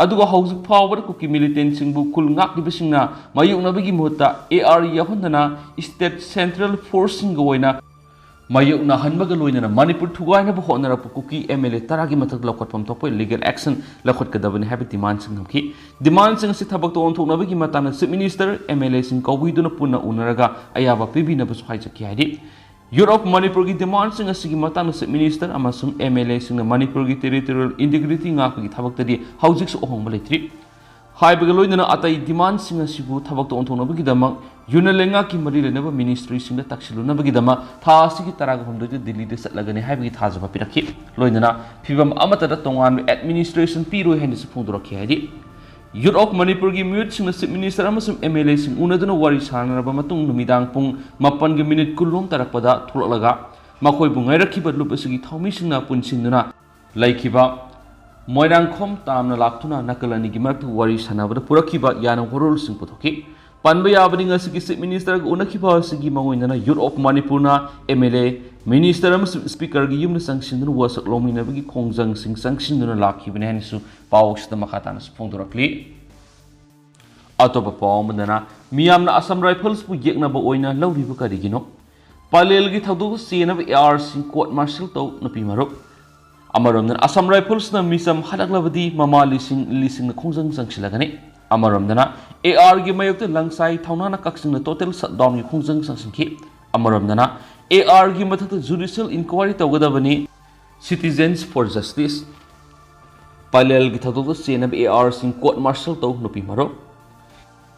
ꯑꯗꯨꯒ ꯍꯧꯖꯤꯛ ꯐꯥꯎꯕꯗ ꯀꯨꯀꯤ ꯃꯤꯂꯤꯇꯦꯟꯁꯤꯡꯕꯨ ꯈꯨꯜ ꯉꯥꯛꯂꯤꯕꯁꯤꯡꯅ ꯃꯥꯌꯣꯛꯅꯕꯒꯤ ꯃꯍꯨꯠꯇ ꯑꯦ ꯑꯥꯔ ꯌꯥꯎꯍꯟꯗꯅ ꯁ꯭ꯇꯦꯠ ꯁꯦꯟꯇ꯭ꯔꯦꯜ ꯐꯣꯔꯁꯁꯤꯡꯒ ꯑꯣꯏꯅ ꯃꯥꯌꯣꯛꯅꯍꯟꯕꯒ ꯂꯣꯏꯅꯅ ꯃꯅꯤꯄꯨꯔ ꯊꯨꯒꯥꯏꯅꯕ ꯍꯣꯠꯅꯔꯛꯄ ꯀꯨꯀꯤ MLA ꯇꯔꯥꯒꯤ ꯃꯊꯛꯇ ꯂꯧꯈꯠꯐꯝ ꯊꯣꯛꯄ legal action ꯂꯧꯈꯠꯀꯗꯕꯅꯤ ꯍꯥꯏꯕ demand ꯁꯤꯡ ꯊꯝꯈꯤ꯫ Demand ꯁꯤꯡ ꯑꯁꯤ ꯊꯕꯛꯇ ꯑꯣꯟꯊꯣꯛꯅꯕꯒꯤ ꯃꯇꯥꯡꯗ Chief Minister, MLA ꯁꯤꯡ ꯀꯧꯕꯤꯗꯨꯅ ꯄꯨꯟꯅ ꯎꯅꯔꯒ ꯑꯌꯥꯕ ꯄꯤꯕꯤꯅꯕꯁꯨ ꯍꯥꯏꯖꯈꯤ ꯍꯥꯏꯗꯤ, Youth of ꯃꯅꯤꯄꯨꯔꯒꯤ demand ꯁꯤꯡ ꯑꯁꯤꯒꯤ ꯃꯇꯥꯡꯗ Chief Minister ꯑꯃꯁꯨꯡ MLA ꯁꯤꯡꯅ ꯃꯅꯤꯄꯨꯔꯒꯤ territorial integrity ꯉꯥꯛꯄꯒꯤ ꯊꯕꯛꯇꯗꯤ ꯍꯧꯖꯤꯛꯁꯨ ꯑꯍꯣꯡꯕ ꯂꯩꯇ꯭ꯔꯤ꯫ ꯍꯥꯏꯕꯒ ꯂꯣꯏꯅꯅ ꯑꯇꯩ demand ꯁꯤꯡ ꯑꯁꯤꯕꯨ ꯊꯕꯛꯇ ꯑꯣꯟꯊꯣꯛꯅꯕꯒꯤꯗꯃꯛ Union ꯂꯩꯉꯥꯛꯀꯤ ꯃꯔꯤ ꯂꯩꯅꯕ ministry ꯁꯤꯡꯗ ꯇꯛꯁꯤꯜꯂꯨꯅꯕꯒꯤꯗꯃꯛ ꯊꯥ ꯑꯁꯤꯒꯤ ꯇꯔꯥꯒ ꯍꯨꯝꯗꯣꯏꯗ ꯗꯤꯜꯂꯤꯗ ꯆꯠꯂꯒꯅꯤ ꯍꯥꯏꯕꯒꯤ ꯊꯥꯖꯕ ꯄꯤꯔꯛꯈꯤ꯫ ꯂꯣꯏꯅꯅ ꯐꯤꯕꯝ ꯑꯃꯠꯇꯗ ꯇꯣꯉꯥꯟꯕ administration ꯄꯤꯔꯣꯏ ꯍꯥꯏꯅꯁꯨ ꯐꯣꯡꯗꯣꯔꯛꯈꯤ ꯍꯥꯏꯗꯤ, Youth of ꯃꯅꯤꯄꯨꯔꯒꯤ ꯃꯤꯍꯨꯠꯁꯤꯡꯅ Chief Minister ꯑꯃꯁꯨꯡ MLA ꯁꯤꯡ ꯎꯅꯗꯨꯅ ꯋꯥꯔꯤ ꯁꯥꯟꯅꯔꯕ ꯃꯇꯨꯡ ꯅꯨꯃꯤꯗꯥꯡ ꯄꯨꯡ ꯃꯥꯄꯟꯒꯤ minute ꯀꯨꯟꯂꯣꯝ ꯇꯥꯔꯛꯄꯗ ꯊꯣꯛꯂꯛꯂꯒ ꯃꯈꯣꯏꯕꯨ ꯉꯥꯏꯔꯛꯈꯤꯕ ꯂꯨꯞ ꯑꯁꯤꯒꯤ ꯊꯧꯃꯤꯁꯤꯡꯅ ꯄꯨꯟꯁꯤꯟꯗꯨꯅ ꯂꯩꯈꯤꯕ ꯃꯣꯏꯔꯥꯡꯈꯣꯝ ꯇꯥꯝꯅ ꯂꯥꯛꯇꯨꯅ ꯅꯥꯀꯜ ꯑꯅꯤꯒꯤ ꯃꯔꯛꯇ ꯋꯥꯔꯤ ꯁꯥꯟꯅꯕꯗ ꯄꯨꯔꯛꯈꯤꯕ ꯌꯥꯅ ꯋꯥꯔꯣꯜꯁꯤꯡ ꯄꯨꯊꯣꯛꯈꯤ꯫ ꯄꯟꯕ ꯌꯥꯕꯅꯤ, ꯉꯁꯤꯒꯤ Chief Minister ꯒ ꯎꯅꯈꯤꯕ ꯑꯁꯤꯒꯤ ꯃꯑꯣꯡꯗꯅ Youth of ꯃꯅꯤꯄꯨꯔꯅ MLA, Minister ꯑꯃꯁꯨꯡ Speaker ꯒꯤ ꯌꯨꯝꯗ ꯆꯪꯁꯤꯟꯗꯨꯅ ꯋꯥꯁꯛ ꯂꯧꯃꯤꯟꯅꯕꯒꯤ ꯈꯣꯡꯖꯪꯁꯤꯡ ꯆꯪꯁꯤꯟꯗꯨꯅ ꯂꯥꯛꯈꯤꯕꯅꯤ ꯍꯥꯏꯅꯁꯨ ꯄꯥꯎ ꯑꯁꯤꯗ ꯃꯈꯥ ꯇꯥꯅꯁꯨ ꯐꯣꯡꯗꯣꯔꯛꯂꯤ꯫ ꯑꯇꯣꯞꯄ ꯄꯥꯎ ꯑꯃꯗꯅ, ꯃꯤꯌꯥꯝꯅ Assam Rifles ꯄꯨ ꯌꯦꯛꯅꯕ ꯑꯣꯏꯅ ꯂꯧꯔꯤꯕ ꯀꯔꯤꯒꯤꯅꯣ? ꯄꯂꯦꯜꯒꯤ ꯊꯧꯗꯣꯛꯇ ꯆꯦꯟꯅꯕ AR ꯁꯤꯡ court martial ꯇꯧ, ꯅꯨꯄꯤ ꯃꯔꯨꯞ꯫ ꯑꯃꯔꯣꯝꯗꯅ, Assam Rifles ꯅ ꯃꯤꯆꯝ ꯍꯜꯂꯛꯂꯕꯗꯤ ꯃꯃꯥ ꯂꯤꯁꯤꯡ ꯂꯤꯁꯤꯡꯅ ꯈꯣꯡꯖꯪ ꯆꯪꯁꯤꯜꯂꯒꯅꯤ꯫ ꯑꯃꯔꯣꯝꯗꯅ, AR ꯒꯤ ꯃꯥꯌꯣꯛꯇ ꯂꯪꯁꯥꯏ ꯊꯧꯅꯥꯅ ꯀꯛꯆꯤꯡꯗ total shutdown ꯒꯤ ꯈꯣꯡꯖꯪ ꯆꯪꯁꯤꯟꯈꯤ꯫ ꯑꯃꯔꯣꯝꯗꯅ, AR ꯒꯤ ꯃꯊꯛꯇ judicial inquiry ꯇꯧꯒꯗꯕꯅꯤ꯫ Citizens for Justice꯫ ꯄꯂꯦꯜꯒꯤ ꯊꯧꯗꯣꯛꯇ ꯆꯦꯟꯅꯕ AR ꯁꯤꯡ court martial ꯇꯧ, ꯅꯨꯄꯤ ꯃꯔꯨꯞ꯫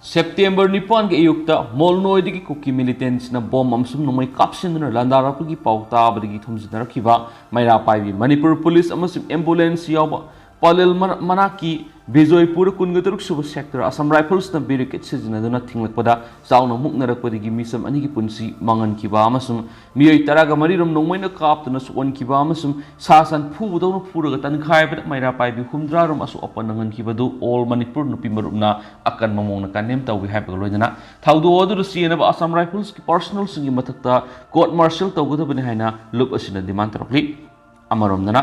September ꯅꯤꯄꯥꯟꯒꯤ ꯑꯌꯨꯛꯇ ꯃꯣꯜꯅꯣꯏꯗꯒꯤ ꯀꯨꯀꯤ militant ꯁꯤꯡꯅ bomb ꯑꯃꯁꯨꯡ ꯅꯣꯡꯃꯩ ꯀꯥꯞꯁꯤꯟꯗꯨꯅ ꯂꯥꯟꯗꯥꯔꯛꯄꯒꯤ ꯄꯥꯎ ꯇꯥꯕꯗꯒꯤ ꯊꯣꯝꯖꯤꯟꯅꯔꯛꯈꯤꯕ ꯃꯩꯔꯥ ꯄꯥꯏꯕꯤ ꯃꯅꯤꯄꯨꯔ police ꯑꯃꯁꯨꯡ ambulance ꯌꯥꯎꯕ ꯄꯂꯦꯜ ꯃꯅꯥꯛꯀꯤ ꯕꯤꯖꯣꯏꯄꯨꯔ ꯀꯨꯟꯒ ꯇꯔꯨꯛ ꯁꯨꯕ sector Assam Rifles ꯅ barricade ꯁꯤꯖꯤꯟꯅꯗꯨꯅ ꯊꯤꯡꯂꯛꯄꯗ ꯆꯥꯎꯅ ꯃꯨꯛꯅꯔꯛꯄꯗꯒꯤ ꯃꯤꯆꯝ ꯑꯅꯤꯒꯤ ꯄꯨꯟꯁꯤ ꯃꯥꯡꯍꯟꯈꯤꯕ ꯑꯃꯁꯨꯡ ꯃꯤꯑꯣꯏ ꯇꯔꯥꯒ ꯃꯔꯤ ꯔꯣꯝ ꯅꯣꯡꯃꯩꯅ ꯀꯥꯞꯇꯨꯅ ꯁꯣꯛꯍꯟꯈꯤꯕ ꯑꯃꯁꯨꯡ ꯁꯥ ꯁꯟ ꯐꯨꯕꯗꯧꯅ ꯐꯨꯔꯒ ꯇꯟꯈꯥꯏꯕꯗ ꯃꯩꯔꯥ ꯄꯥꯏꯕꯤ ꯍꯨꯝꯗ꯭ꯔꯥ ꯔꯣꯝ ꯑꯁꯣꯛ ꯑꯄꯟ ꯅꯪꯍꯟꯈꯤꯕꯗꯨ All ꯃꯅꯤꯄꯨꯔ ꯅꯨꯄꯤ ꯃꯔꯨꯞꯅ ꯑꯀꯟꯕ ꯃꯑꯣꯡꯗ condemn ꯇꯧꯏ ꯍꯥꯏꯕꯒ ꯂꯣꯏꯅꯅ ꯊꯧꯗꯣꯛ ꯑꯗꯨꯗ ꯆꯦꯟꯅꯕ Assam Rifles ꯀꯤ personnel ꯁꯤꯡꯒꯤ ꯃꯊꯛꯇ court martial ꯇꯧꯒꯗꯕꯅꯤ ꯍꯥꯏꯅ ꯂꯨꯞ ꯑꯁꯤꯅ demand ꯇꯧꯔꯛꯂꯤ꯫ ꯑꯃꯔꯣꯝꯗꯅ,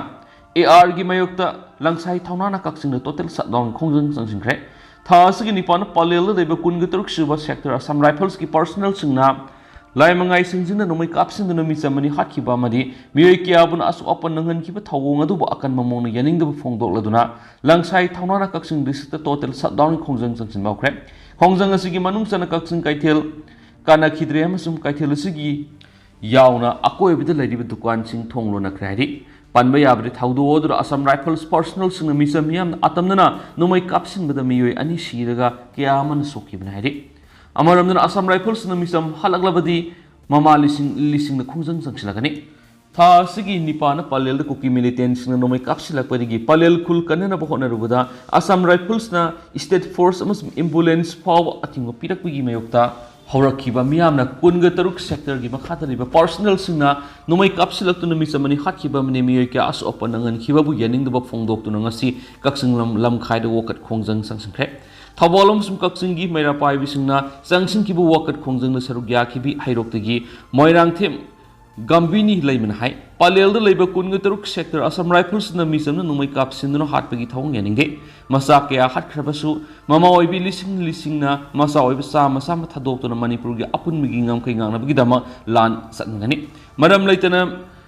AR ꯒꯤ ꯃꯥꯌꯣꯛꯇ ꯂꯪꯁꯥꯏ ꯊꯧꯅꯥꯅ ꯀꯛꯆꯤꯡꯗ total shutdown ꯈꯣꯡꯖꯪ ꯆꯪꯁꯤꯟꯈ꯭ꯔꯦ꯫ ꯊꯥ ꯑꯁꯤꯒꯤ ꯅꯤꯄꯥꯟꯗ ꯄꯂꯦꯜꯗ ꯂꯩꯕ ꯀꯨꯟꯒ ꯇꯔꯨꯛ ꯁꯨꯕ sector Assam Rifles ꯀꯤ personnel ꯁꯤꯡꯅ ꯂꯥꯏꯃꯉꯥꯏꯁꯤꯡꯁꯤꯅ ꯅꯣꯡꯃꯩ ꯀꯥꯞꯁꯤꯟꯗꯨꯅ ꯃꯤꯆꯝ ꯑꯅꯤ ꯍꯥꯠꯈꯤꯕ ꯑꯃꯗꯤ ꯃꯤꯑꯣꯏ ꯀꯌꯥꯕꯨꯅ ꯑꯁꯣꯛ ꯑꯄꯟ ꯅꯪꯍꯟꯈꯤꯕ ꯊꯧꯑꯣꯡ ꯑꯗꯨꯕꯨ ꯑꯀꯟꯕ ꯃꯑꯣꯡꯗ ꯌꯥꯅꯤꯡꯗꯕ ꯐꯣꯡꯗꯣꯛꯂꯗꯨꯅ ꯂꯪꯁꯥꯏ ꯊꯧꯅꯥꯅ ꯀꯛꯆꯤꯡ district total shutdown ꯈꯣꯡꯖꯪ ꯆꯪꯁꯤꯟꯕ ꯍꯧꯈ꯭ꯔꯦ꯫ ꯈꯣꯡꯖꯪ ꯑꯁꯤꯒꯤ ꯃꯅꯨꯡ ꯆꯟꯅ ꯀꯛꯆꯤꯡ ꯀꯩꯊꯦꯜ ꯀꯥꯟꯅꯈꯤꯗ꯭ꯔꯦ ꯑꯃꯁꯨꯡ ꯀꯩꯊꯦꯜ ꯑꯁꯤꯒꯤ ꯌꯥꯎꯅ ꯑꯀꯣꯏꯕꯗ ꯂꯩꯔꯤꯕ ꯗꯨꯀꯥꯟꯁꯤꯡ ꯊꯣꯡ ꯂꯣꯟꯅꯈ꯭ꯔꯦ ꯍꯥꯏꯔꯤ꯫ ꯄꯟꯕ ꯌꯥꯕꯗꯤ ꯊꯧꯗꯣꯛ ꯑꯗꯨꯗ Assam Rifles personnelꯁꯤꯡꯅ ꯃꯤꯆꯝ ꯃꯤꯌꯥꯝꯅ ꯑꯇꯝꯅꯅ ꯅꯣꯡꯃꯩ ꯀꯥꯞꯁꯤꯟꯕꯗ ꯃꯤꯑꯣꯏ ꯑꯅꯤ ꯁꯤꯔꯒ ꯀꯌꯥ ꯑꯃꯅ ꯁꯣꯛꯈꯤꯕꯅꯤ ꯍꯥꯏꯔꯤ꯫ ꯑꯃꯔꯣꯝꯗꯅ Assam Riflesꯅ ꯃꯤꯆꯝ ꯍꯜꯂꯛꯂꯕꯗꯤ ꯃꯃꯥ ꯂꯤꯁꯤꯡ ꯂꯤꯁꯤꯡꯅ ꯈꯣꯡꯖꯪ ꯆꯪꯁꯤꯜꯂꯒꯅꯤ꯫ ꯊꯥ ꯑꯁꯤꯒꯤ ꯅꯤꯄꯥꯟꯗ ꯄꯂꯦꯜꯗ ꯀꯨꯀꯤ militantꯁꯤꯡꯅ ꯅꯣꯡꯃꯩ ꯀꯥꯞꯁꯤꯜꯂꯛꯄꯗꯒꯤ ꯄꯂꯦꯜ ꯈꯨꯜ ꯀꯟꯅꯅꯕ ꯍꯣꯠꯅꯔꯨꯕꯗ Assam Riflesꯅ state force ꯑꯃꯁꯨꯡ ambulance ꯐꯥꯎꯕ ꯑꯊꯤꯡꯕ ꯄꯤꯔꯛꯄꯒꯤ ꯃꯥꯌꯣꯛꯇ ꯍꯧꯔꯛꯈꯤꯕ ꯃꯤꯌꯥꯝꯅ ꯀꯨꯟꯒ ꯇꯔꯨꯛ sectorꯒꯤ ꯃꯈꯥꯗ ꯂꯩꯕ personnelꯁꯤꯡꯅ ꯅꯣꯡꯃꯩ ꯀꯥꯞꯁꯤꯜꯂꯛꯇꯨꯅ ꯃꯤꯆꯝ ꯑꯅꯤ ꯍꯥꯠꯈꯤꯕ ꯑꯃꯅꯤ, ꯃꯤꯑꯣꯏ ꯀꯌꯥ ꯑꯁꯣꯛ ꯑꯄꯟ ꯅꯪꯍꯟꯈꯤꯕꯕꯨ ꯌꯥꯅꯤꯡꯗꯕ ꯐꯣꯡꯗꯣꯛꯇꯨꯅ ꯉꯁꯤ ꯀꯛꯆꯤꯡ ꯂꯝ-, ꯂꯝꯈꯥꯏꯗ ꯋꯥꯀꯠ ꯈꯣꯡꯖꯪ ꯆꯪꯁꯤꯟꯈ꯭ꯔꯦ꯫ ꯊꯧꯕꯥꯜ ꯑꯃꯁꯨꯡ ꯀꯛꯆꯤꯡꯒꯤ ꯃꯩꯔꯥ ꯄꯥꯏꯕꯤꯁꯤꯡꯅ ꯆꯪꯁꯤꯟꯈꯤꯕ ꯋꯥꯀꯠ ꯈꯣꯡꯖꯪꯗ ꯁꯔꯨꯛ ꯌꯥꯈꯤꯕꯤ ꯍꯩꯔꯣꯛꯇꯒꯤ ꯃꯣꯏꯔꯥꯡꯊꯦꯝ ꯒꯝꯕꯤꯅꯤ ꯂꯩꯃꯅ ꯍꯥꯏ, ꯄꯂꯦꯜꯗ ꯂꯩꯕ ꯀꯨꯟꯒ ꯇꯔꯨꯛ sector Assam Riflesꯅ ꯃꯤꯆꯝꯅ ꯅꯣꯡꯃꯩ ꯀꯥꯞꯁꯤꯟꯗꯨꯅ ꯍꯥꯠꯄꯒꯤ ꯊꯧꯑꯣꯡ ꯌꯥꯅꯤꯡꯗꯦ꯫ ꯃꯆꯥ ꯀꯌꯥ ꯍꯥꯠꯈ꯭ꯔꯕꯁꯨ, ꯃꯃꯥ ꯑꯣꯏꯕꯤ ꯂꯤꯁꯤꯡ ꯂꯤꯁꯤꯡꯅ ꯃꯆꯥ ꯑꯣꯏꯕ ꯆꯥꯝꯃ ꯆꯥꯝꯃ ꯊꯥꯗꯣꯛꯇꯨꯅ ꯃꯅꯤꯄꯨꯔꯒꯤ ꯑꯄꯨꯟꯕꯒꯤ ꯉꯝꯈꯩ ꯉꯥꯛꯅꯕꯒꯤꯗꯃꯛ ꯂꯥꯟ ꯆꯠꯅꯒꯅꯤ꯫ ꯃꯔꯝ ꯂꯩꯇꯅ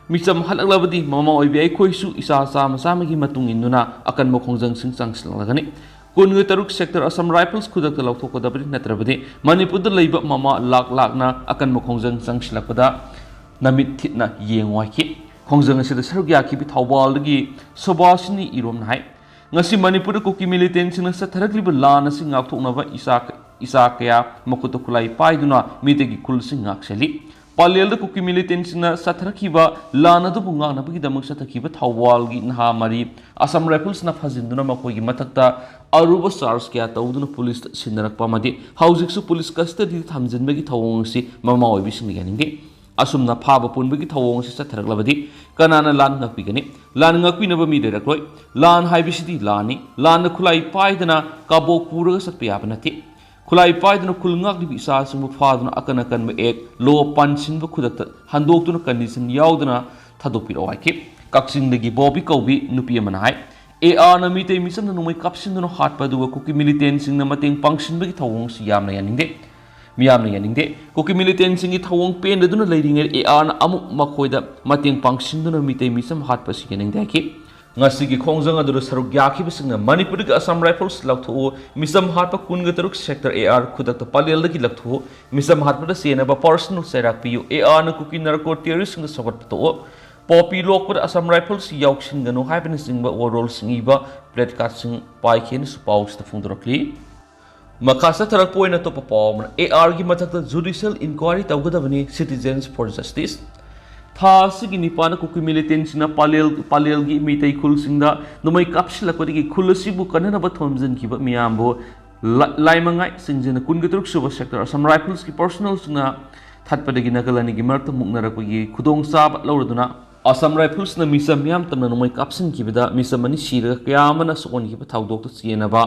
ꯃꯤꯆꯝ ꯍꯜꯂꯛꯂꯕꯗꯤ ꯃꯃꯥ ꯑꯣꯏꯕꯤ ꯑꯩꯈꯣꯏꯁꯨ ꯏꯆꯥ ꯆꯥꯝꯃ ꯆꯥꯝꯃꯒꯤ ꯃꯇꯨꯡ ꯏꯟꯗꯨꯅ ꯑꯀꯟꯕ ꯈꯣꯡꯖꯪꯁꯤꯡ ꯆꯪꯁꯤꯜꯂꯛꯂꯒꯅꯤ꯫ ꯀꯨꯟꯒ ꯇꯔꯨꯛ sector Assam Rifles ꯈꯨꯗꯛꯇ ꯂꯧꯊꯣꯛꯀꯗꯕꯅꯤ, ꯅꯠꯇ꯭ꯔꯕꯗꯤ ꯃꯅꯤꯄꯨꯔꯗ ꯂꯩꯕ ꯃꯃꯥ ꯂꯥꯛ ꯂꯥꯛꯅ ꯑꯀꯟꯕ ꯈꯣꯡꯖꯪ ꯆꯪꯁꯤꯜꯂꯛꯄꯗ ꯅꯃꯤꯠ ꯊꯤꯠꯅ ꯌꯦꯡꯉꯨ ꯍꯥꯏꯈꯤ꯫ ꯈꯣꯡꯖꯪ ꯑꯁꯤꯗ ꯁꯔꯨꯛ ꯌꯥꯈꯤꯕꯤ ꯊꯧꯕꯥꯜꯗꯒꯤ ꯁꯨꯕꯥꯁꯤꯅꯤ ꯏꯔꯣꯝꯅ ꯍꯥꯏ, ꯉꯁꯤ ꯃꯅꯤꯄꯨꯔꯗ ꯀꯨꯀꯤ militantꯁꯤꯡꯅ ꯆꯠꯊꯔꯛꯂꯤꯕ ꯂꯥꯟ ꯑꯁꯤ ꯉꯥꯛꯊꯣꯛꯅꯕ ꯏꯆꯥ, ꯏꯆꯥ ꯀꯌꯥ ꯃꯈꯨꯠꯇ ꯈꯨꯠꯂꯥꯏ ꯄꯥꯏꯗꯨꯅ ꯃꯤꯇꯩꯒꯤ ꯈꯨꯜꯁꯤꯡ ꯉꯥꯛꯁꯦꯜꯂꯤ꯫ ꯄꯂꯦꯜꯗ ꯀꯨꯀꯤ militantꯁꯤꯡꯅ ꯆꯠꯊꯔꯛꯈꯤꯕ ꯂꯥꯟ ꯑꯗꯨꯕꯨ ꯉꯥꯛꯅꯕꯒꯤꯗꯃꯛ ꯆꯠꯊꯈꯤꯕ ꯊꯧꯕꯥꯜꯒꯤ ꯅꯍꯥ ꯃꯔꯤ Assam Riflesꯅ ꯐꯥꯖꯤꯟꯗꯨꯅ ꯃꯈꯣꯏꯒꯤ ꯃꯊꯛꯇ ꯑꯔꯨꯕ charge ꯀꯌꯥ ꯇꯧꯗꯨꯅ ꯄꯨꯂꯤꯁꯇ ꯁꯤꯟꯅꯔꯛꯄ ꯑꯃꯗꯤ ꯍꯧꯖꯤꯛꯁꯨ ꯄꯨꯂꯤꯁ custodyꯗ ꯊꯝꯖꯤꯟꯕꯒꯤ ꯊꯧꯑꯣꯡ ꯑꯁꯤ ꯃꯃꯥ ꯑꯣꯏꯕꯤꯁꯤꯡꯅ ꯌꯥꯅꯤꯡꯗꯦ꯫ ꯑꯁꯨꯝꯅ ꯐꯥꯕ ꯄꯨꯟꯕꯒꯤ ꯊꯧꯑꯣꯡ ꯑꯁꯤ ꯆꯠꯊꯔꯛꯂꯕꯗꯤ ꯀꯅꯥꯅ ꯂꯥꯟ ꯉꯥꯛꯄꯤꯒꯅꯤ? ꯂꯥꯟ ꯉꯥꯛꯄꯤꯅꯕ ꯃꯤ ꯂꯩꯔꯛꯂꯣꯏ꯫ ꯂꯥꯟ ꯍꯥꯏꯕꯁꯤꯗꯤ ꯂꯥꯟꯅꯤ꯫ ꯂꯥꯟꯗ ꯈꯨꯠꯂꯥꯏ ꯄꯥꯏꯗꯅ ꯀꯥꯕꯣꯛ ꯄꯨꯔꯒ ꯆꯠꯄ ꯌꯥꯕ ꯅꯠꯇꯦ꯫ ꯈꯨꯠꯂꯥꯏ ꯄꯥꯏꯗꯨꯅ ꯈꯨꯜ ꯉꯥꯛꯂꯤꯕ ꯏꯆꯥꯁꯤꯡꯕꯨ ꯐꯥꯗꯨꯅ ꯑꯀꯟ ꯑꯀꯟꯕ act, law ꯄꯥꯟꯁꯤꯟꯕ ꯈꯨꯗꯛꯇ ꯍꯟꯗꯣꯛꯇꯨꯅ condition ꯌꯥꯎꯗꯅ ꯊꯥꯗꯣꯛꯄꯤꯔꯛꯑꯣ ꯍꯥꯏꯈꯤ꯫ ꯀꯛꯆꯤꯡꯗꯒꯤ ꯕꯣꯕꯤ ꯀꯧꯕꯤ ꯅꯨꯄꯤ ꯑꯃꯅ ꯍꯥꯏ, ARꯅ ꯃꯤꯇꯩ ꯃꯤꯆꯝꯗ ꯅꯣꯡꯃꯩ ꯀꯥꯞꯁꯤꯟꯗꯨꯅ ꯍꯥꯠꯄ ꯑꯗꯨꯒ ꯀꯨꯀꯤ militantꯁꯤꯡꯅ ꯃꯇꯦꯡ ꯄꯥꯡꯁꯤꯟꯕꯒꯤ ꯊꯧꯑꯣꯡꯁꯤ ꯌꯥꯝꯅ ꯌꯥꯅꯤꯡꯗꯦ꯫ ꯃꯤꯌꯥꯝꯅ ꯌꯥꯅꯤꯡꯗꯦ꯫ ꯀꯨꯀꯤ ꯃꯤꯂꯤꯇꯦꯟꯁꯤꯡꯒꯤ ꯊꯧꯑꯣꯡ ꯄꯦꯟꯗꯗꯨꯅ ꯂꯩꯔꯤꯉꯩ ꯑꯦ ꯑꯥꯔꯅ ꯑꯃꯨꯛ ꯃꯈꯣꯏꯗ ꯃꯇꯦꯡ ꯄꯥꯡꯁꯤꯟꯗꯨꯅ ꯃꯤꯇꯩ ꯃꯤꯆꯝ ꯍꯥꯠꯄ ꯑꯁꯤ ꯌꯥꯅꯤꯡꯗꯦ ꯍꯥꯏꯈꯤ꯫ ꯉꯁꯤꯒꯤ ꯈꯣꯡꯖꯪ ꯑꯗꯨꯗ ꯁꯔꯨꯛ ꯌꯥꯈꯤꯕꯁꯤꯡꯅ ꯃꯅꯤꯄꯨꯔꯗꯒꯤ ꯑꯁꯥꯝ ꯔꯥꯏꯐꯜꯁ ꯂꯧꯊꯣꯛꯎ, ꯃꯤꯆꯝ ꯍꯥꯠꯄ ꯀꯨꯟꯒ ꯇꯔꯨꯛ ꯁꯦꯛꯇꯔ ꯑꯦ ꯑꯥꯔ ꯈꯨꯗꯛꯇ ꯄꯂꯦꯜꯗꯒꯤ ꯂꯧꯊꯣꯛꯎ, ꯃꯤꯆꯝ ꯍꯥꯠꯄꯗ ꯆꯦꯟꯅꯕ ꯄꯥꯔꯁꯅꯦꯜ ꯆꯩꯔꯥꯛ ꯄꯤꯌꯨ, ꯑꯦ ꯑꯥꯔꯅ ꯀꯨꯀꯤ ꯅꯥꯔꯀꯣ ꯇꯦꯔꯣꯔꯤꯁꯁꯤꯡꯗ ꯁꯧꯒꯠꯄ ꯇꯣꯛꯎ, ꯄꯣꯄꯤ ꯂꯣꯛꯄꯗ ꯑꯁꯥꯝ ꯔꯥꯏꯐꯜꯁ ꯌꯥꯎꯁꯤꯟꯒꯅꯨ ꯍꯥꯏꯕꯅꯆꯤꯡꯕ ꯋꯥꯔꯣꯜꯁꯤꯡ ꯏꯕ ꯄ꯭ꯂꯦꯀꯥꯔꯗꯁꯤꯡ ꯄꯥꯏꯈꯤꯅ ꯄꯥꯎꯁꯤꯗ ꯐꯣꯡꯗꯣꯔꯛꯂꯤ꯫ ꯃꯈꯥ ꯆꯠꯊꯔꯛꯄ ꯑꯣꯏꯅ ꯑꯇꯣꯞꯄ ꯄꯥꯎ ꯑꯃꯅ, ꯑꯦ ꯑꯥꯔꯒꯤ ꯃꯊꯛꯇ ꯖꯨꯗꯤꯁꯤꯌꯦꯜ ꯏꯟꯀ꯭ꯋꯥꯏꯔꯤ ꯇꯧꯒꯗꯕꯅꯤ, Citizens for Justice꯫ ꯊꯥ ꯑꯁꯤꯒꯤ ꯅꯤꯄꯥꯟꯗ ꯀꯨꯀꯤ ꯃꯤꯂꯤꯇꯦꯟꯁꯤꯡꯅ ꯄꯥꯂꯦꯜ, ꯄꯥꯂꯦꯜꯒꯤ ꯃꯤꯇꯩ ꯈꯨꯜꯁꯤꯡꯗ ꯅꯣꯡꯃꯩ ꯀꯥꯞꯁꯤꯜꯂꯛꯄꯗꯒꯤ ꯈꯨꯜ ꯑꯁꯤꯕꯨ ꯀꯟꯅꯅꯕ ꯊꯣꯝꯖꯤꯟꯈꯤꯕ ꯃꯤꯌꯥꯝꯕꯨ ꯂ-, ꯂꯥꯏꯃꯉꯥꯏ ꯆꯤꯡꯖꯤꯟꯅ ꯀꯨꯟꯒ ꯇꯔꯨꯛ ꯁꯨꯕ ꯁꯦꯛꯇꯔ ꯑꯁꯥꯝ ꯔꯥꯏꯐꯜꯁꯀꯤ ꯄꯥꯔꯁꯅꯦꯜꯁꯤꯡꯅ ꯊꯠꯄꯗꯒꯤ ꯅꯥꯒꯜ ꯑꯅꯤꯒꯤ ꯃꯔꯛꯇ ꯃꯨꯛꯅꯔꯛꯄꯒꯤ ꯈꯨꯗꯣꯡꯆꯥꯕ ꯂꯧꯔꯗꯨꯅ ꯑꯁꯥꯝ ꯔꯥꯏꯐꯜꯁꯅ ꯃꯤꯆꯝ ꯃꯤꯌꯥꯝ ꯇꯝꯅ ꯅꯣꯡꯃꯩ ꯀꯥꯞꯁꯤꯟꯈꯤꯕꯗ ꯃꯤꯆꯝ ꯑꯅꯤ ꯁꯤꯔꯒ ꯀꯌꯥ ꯑꯃꯅ ꯁꯣꯛꯍꯟꯈꯤꯕ ꯊꯧꯗꯣꯛꯇ ꯆꯦꯟꯅꯕ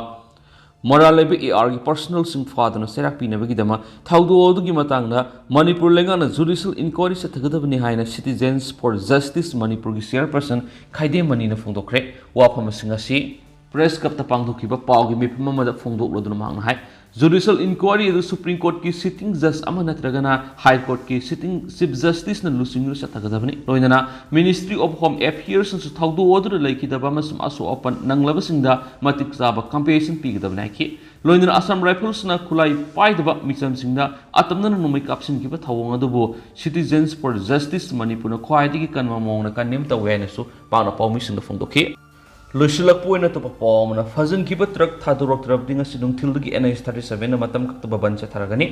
ꯃꯔꯥꯜ ꯂꯩꯕ ꯑꯦ ꯑꯥꯔꯒꯤ ꯄꯥꯔꯁꯅꯦꯜꯁꯤꯡ ꯐꯥꯗꯨꯅ ꯆꯩꯔꯥꯛ ꯄꯤꯅꯕꯒꯤꯗꯃꯛ ꯊꯧꯗꯣꯛ ꯑꯗꯨꯒꯤ ꯃꯇꯥꯡꯗ ꯃꯅꯤꯄꯨꯔ ꯂꯩꯉꯥꯛꯅ ꯖꯨꯗꯤꯁꯤꯌꯦꯜ ꯏꯟꯀ꯭ꯋꯥꯏꯔꯤ ꯆꯠꯊꯒꯗꯕꯅꯤ ꯍꯥꯏꯅ Citizens for Justice ꯃꯅꯤꯄꯨꯔꯒꯤ ꯆꯤꯌꯔꯄꯔꯁꯟ ꯈꯥꯏꯗꯦꯝ ꯃꯅꯤꯅ ꯐꯣꯡꯗꯣꯛꯈ꯭ꯔꯦ꯫ ꯋꯥꯐꯝꯁꯤꯡ ꯑꯁꯤ ꯄ꯭ꯔꯦꯁ ꯀ꯭ꯂꯕꯇ ꯄꯥꯡꯊꯣꯛꯈꯤꯕ ꯄꯥꯎꯒꯤ ꯃꯤꯐꯝ ꯑꯃꯗ ꯐꯣꯡꯗꯣꯛꯂꯗꯨꯅ ꯃꯍꯥꯛꯅ ꯍꯥꯏ, ꯖꯨꯗꯤꯁꯤꯌꯦꯜ ꯏꯟꯀ꯭ꯋꯥꯏꯔꯤ ꯑꯗꯨ ꯁꯨꯄ꯭ꯔꯤꯝ ꯀꯣꯔꯠꯀꯤ ꯁꯤꯇꯤꯡ ꯖꯖ ꯑꯃ ꯅꯠꯇ꯭ꯔꯒꯅ ꯍꯥꯏ ꯀꯣꯔꯠꯀꯤ ꯁꯤꯇꯤꯡ ꯆꯤꯐ ꯖꯁꯇꯤꯁꯅ ꯂꯨꯆꯤꯡꯗꯨꯅ ꯆꯠꯊꯒꯗꯕꯅꯤ꯫ ꯂꯣꯏꯅꯅ Ministry of Home Affairsꯅꯁꯨ ꯊꯧꯗꯣꯛ ꯑꯗꯨꯗ ꯂꯩꯈꯤꯗꯕ ꯑꯃꯁꯨꯡ ꯑꯁꯣꯛ ꯑꯄꯟ ꯅꯪꯂꯕꯁꯤꯡꯗ ꯃꯇꯤꯛ ꯆꯥꯕ ꯀꯝꯄꯦꯟꯁꯦꯁꯟ ꯄꯤꯒꯗꯕꯅꯤ ꯍꯥꯏꯈꯤ꯫ ꯂꯣꯏꯅꯅ ꯑꯁꯥꯝ ꯔꯥꯏꯐꯜꯁꯅ ꯈꯨꯠꯂꯥꯏ ꯄꯥꯏꯗꯕ ꯃꯤꯆꯝꯁꯤꯡꯗ ꯑꯇꯝꯅꯅ ꯅꯣꯡꯃꯩ ꯀꯥꯞꯁꯤꯟꯈꯤꯕ ꯊꯧꯑꯣꯡ ꯑꯗꯨꯕꯨ Citizens for Justice ꯃꯅꯤꯄꯨꯔꯅ ꯈ꯭ꯋꯥꯏꯗꯒꯤ ꯀꯟꯕ ꯃꯑꯣꯡꯗ ꯀꯟꯗꯦꯝ ꯇꯧꯏ ꯍꯥꯏꯅꯁꯨ ꯄꯥꯛꯅ ꯄꯥꯎꯃꯤꯁꯤꯡꯗ ꯐꯣꯡꯗꯣꯛꯈꯤ꯫ ꯂꯣꯏꯁꯤꯜꯂꯛꯄ ꯑꯣꯏꯅ ꯑꯇꯣꯞꯄ ꯄꯥꯎ ꯑꯃꯅ, ꯐꯥꯖꯤꯟꯈꯤꯕ ꯇ꯭ꯔꯛ ꯊꯥꯗꯣꯔꯛꯇ꯭ꯔꯕꯗꯤ ꯉꯁꯤ ꯅꯨꯡꯊꯤꯜꯗꯒꯤ N H thirty seven ꯅ ꯃꯇꯝ ꯈꯛꯇ ꯕꯟ ꯆꯠꯊꯔꯒꯅꯤ꯫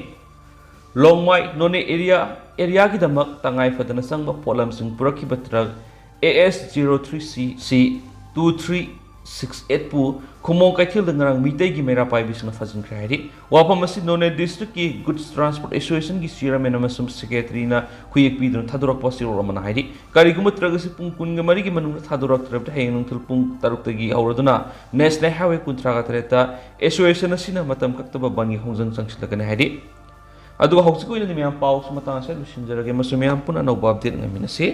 ꯂꯣꯡꯃꯥꯏ ꯅꯣꯅꯦ ꯑꯦꯔꯤꯌꯥ, ꯑꯦꯔꯤꯌꯥꯒꯤꯗꯃꯛ ꯇꯉꯥꯏ ꯐꯗꯅ ꯆꯪꯕ ꯄꯣꯠꯂꯝꯁꯤꯡ ꯄꯨꯔꯛꯈꯤꯕ truck A S zero three C C two three six eight ꯄꯨ ꯈꯨꯃꯣꯡ ꯀꯩꯊꯦꯜꯗ ꯉꯔꯥꯡ ꯃꯤꯇꯩꯒꯤ ꯃꯩꯔꯥ ꯄꯥꯏꯕꯤꯁꯤꯡꯅ ꯐꯥꯖꯤꯟꯈ꯭ꯔꯦ ꯍꯥꯏꯔꯤ꯫ ꯋꯥꯐꯝ ꯑꯁꯤ ꯅꯣꯅꯦ ꯗꯤꯁꯇ꯭ꯔꯤꯛꯀꯤ ꯒꯨꯗꯁ ꯇ꯭ꯔꯥꯟꯁꯄꯣꯔꯠ ꯑꯦꯁꯣꯁꯤꯌꯦꯁꯟꯒꯤ ꯆꯤꯌꯔꯃꯦꯟ ꯑꯃꯁꯨꯡ ꯁꯦꯀ꯭ꯔꯦꯇꯔꯤꯅ ꯈꯨꯌꯦꯛ ꯄꯤꯗꯨꯅ ꯊꯥꯗꯣꯔꯛꯄ ꯆꯦꯔꯣꯜ ꯑꯃꯅ ꯍꯥꯏꯔꯤ꯫ ꯀꯔꯤꯒꯨꯝꯕ ꯇ꯭ꯔꯛ ꯑꯁꯤ ꯄꯨꯡ ꯀꯨꯟꯒ ꯃꯔꯤꯒꯤ ꯃꯅꯨꯡꯗ ꯊꯥꯗꯣꯔꯛꯇ꯭ꯔꯕꯗꯤ ꯍꯌꯦꯡ ꯅꯨꯡꯊꯤꯜ ꯄꯨꯡ ꯇꯔꯨꯛꯇꯒꯤ ꯍꯧꯔꯗꯨꯅ ꯅꯦꯁꯅꯦꯜ ꯍꯥꯏꯋꯦ ꯀꯨꯟꯊ꯭ꯔꯥꯒ ꯇꯔꯦꯠꯇ ꯑꯦꯁꯣꯁꯤꯌꯦꯁꯟ ꯑꯁꯤꯅ ꯃꯇꯝ ꯀꯛꯇꯕ ꯕꯟꯒꯤ ꯈꯣꯡꯖꯪ ꯆꯪꯁꯤꯜꯂꯛꯀꯅꯤ ꯍꯥꯏꯔꯤ꯫ ꯑꯗꯨꯒ ꯍꯧꯖꯤꯛꯀꯤ ꯑꯣꯏꯅꯗꯤ ꯃꯌꯥꯝ ꯄꯥꯎꯁꯤ ꯃꯇꯥꯡ ꯑꯁꯤꯗ ꯂꯣꯏꯁꯤꯟꯖꯔꯒꯦ ꯑꯃꯁꯨꯡ ꯃꯌꯥꯝ ꯄꯨꯟꯅ ꯑꯅꯧꯕ ꯑꯞꯗꯦꯠ ꯉꯥꯏꯃꯤꯟꯅꯁꯤ꯫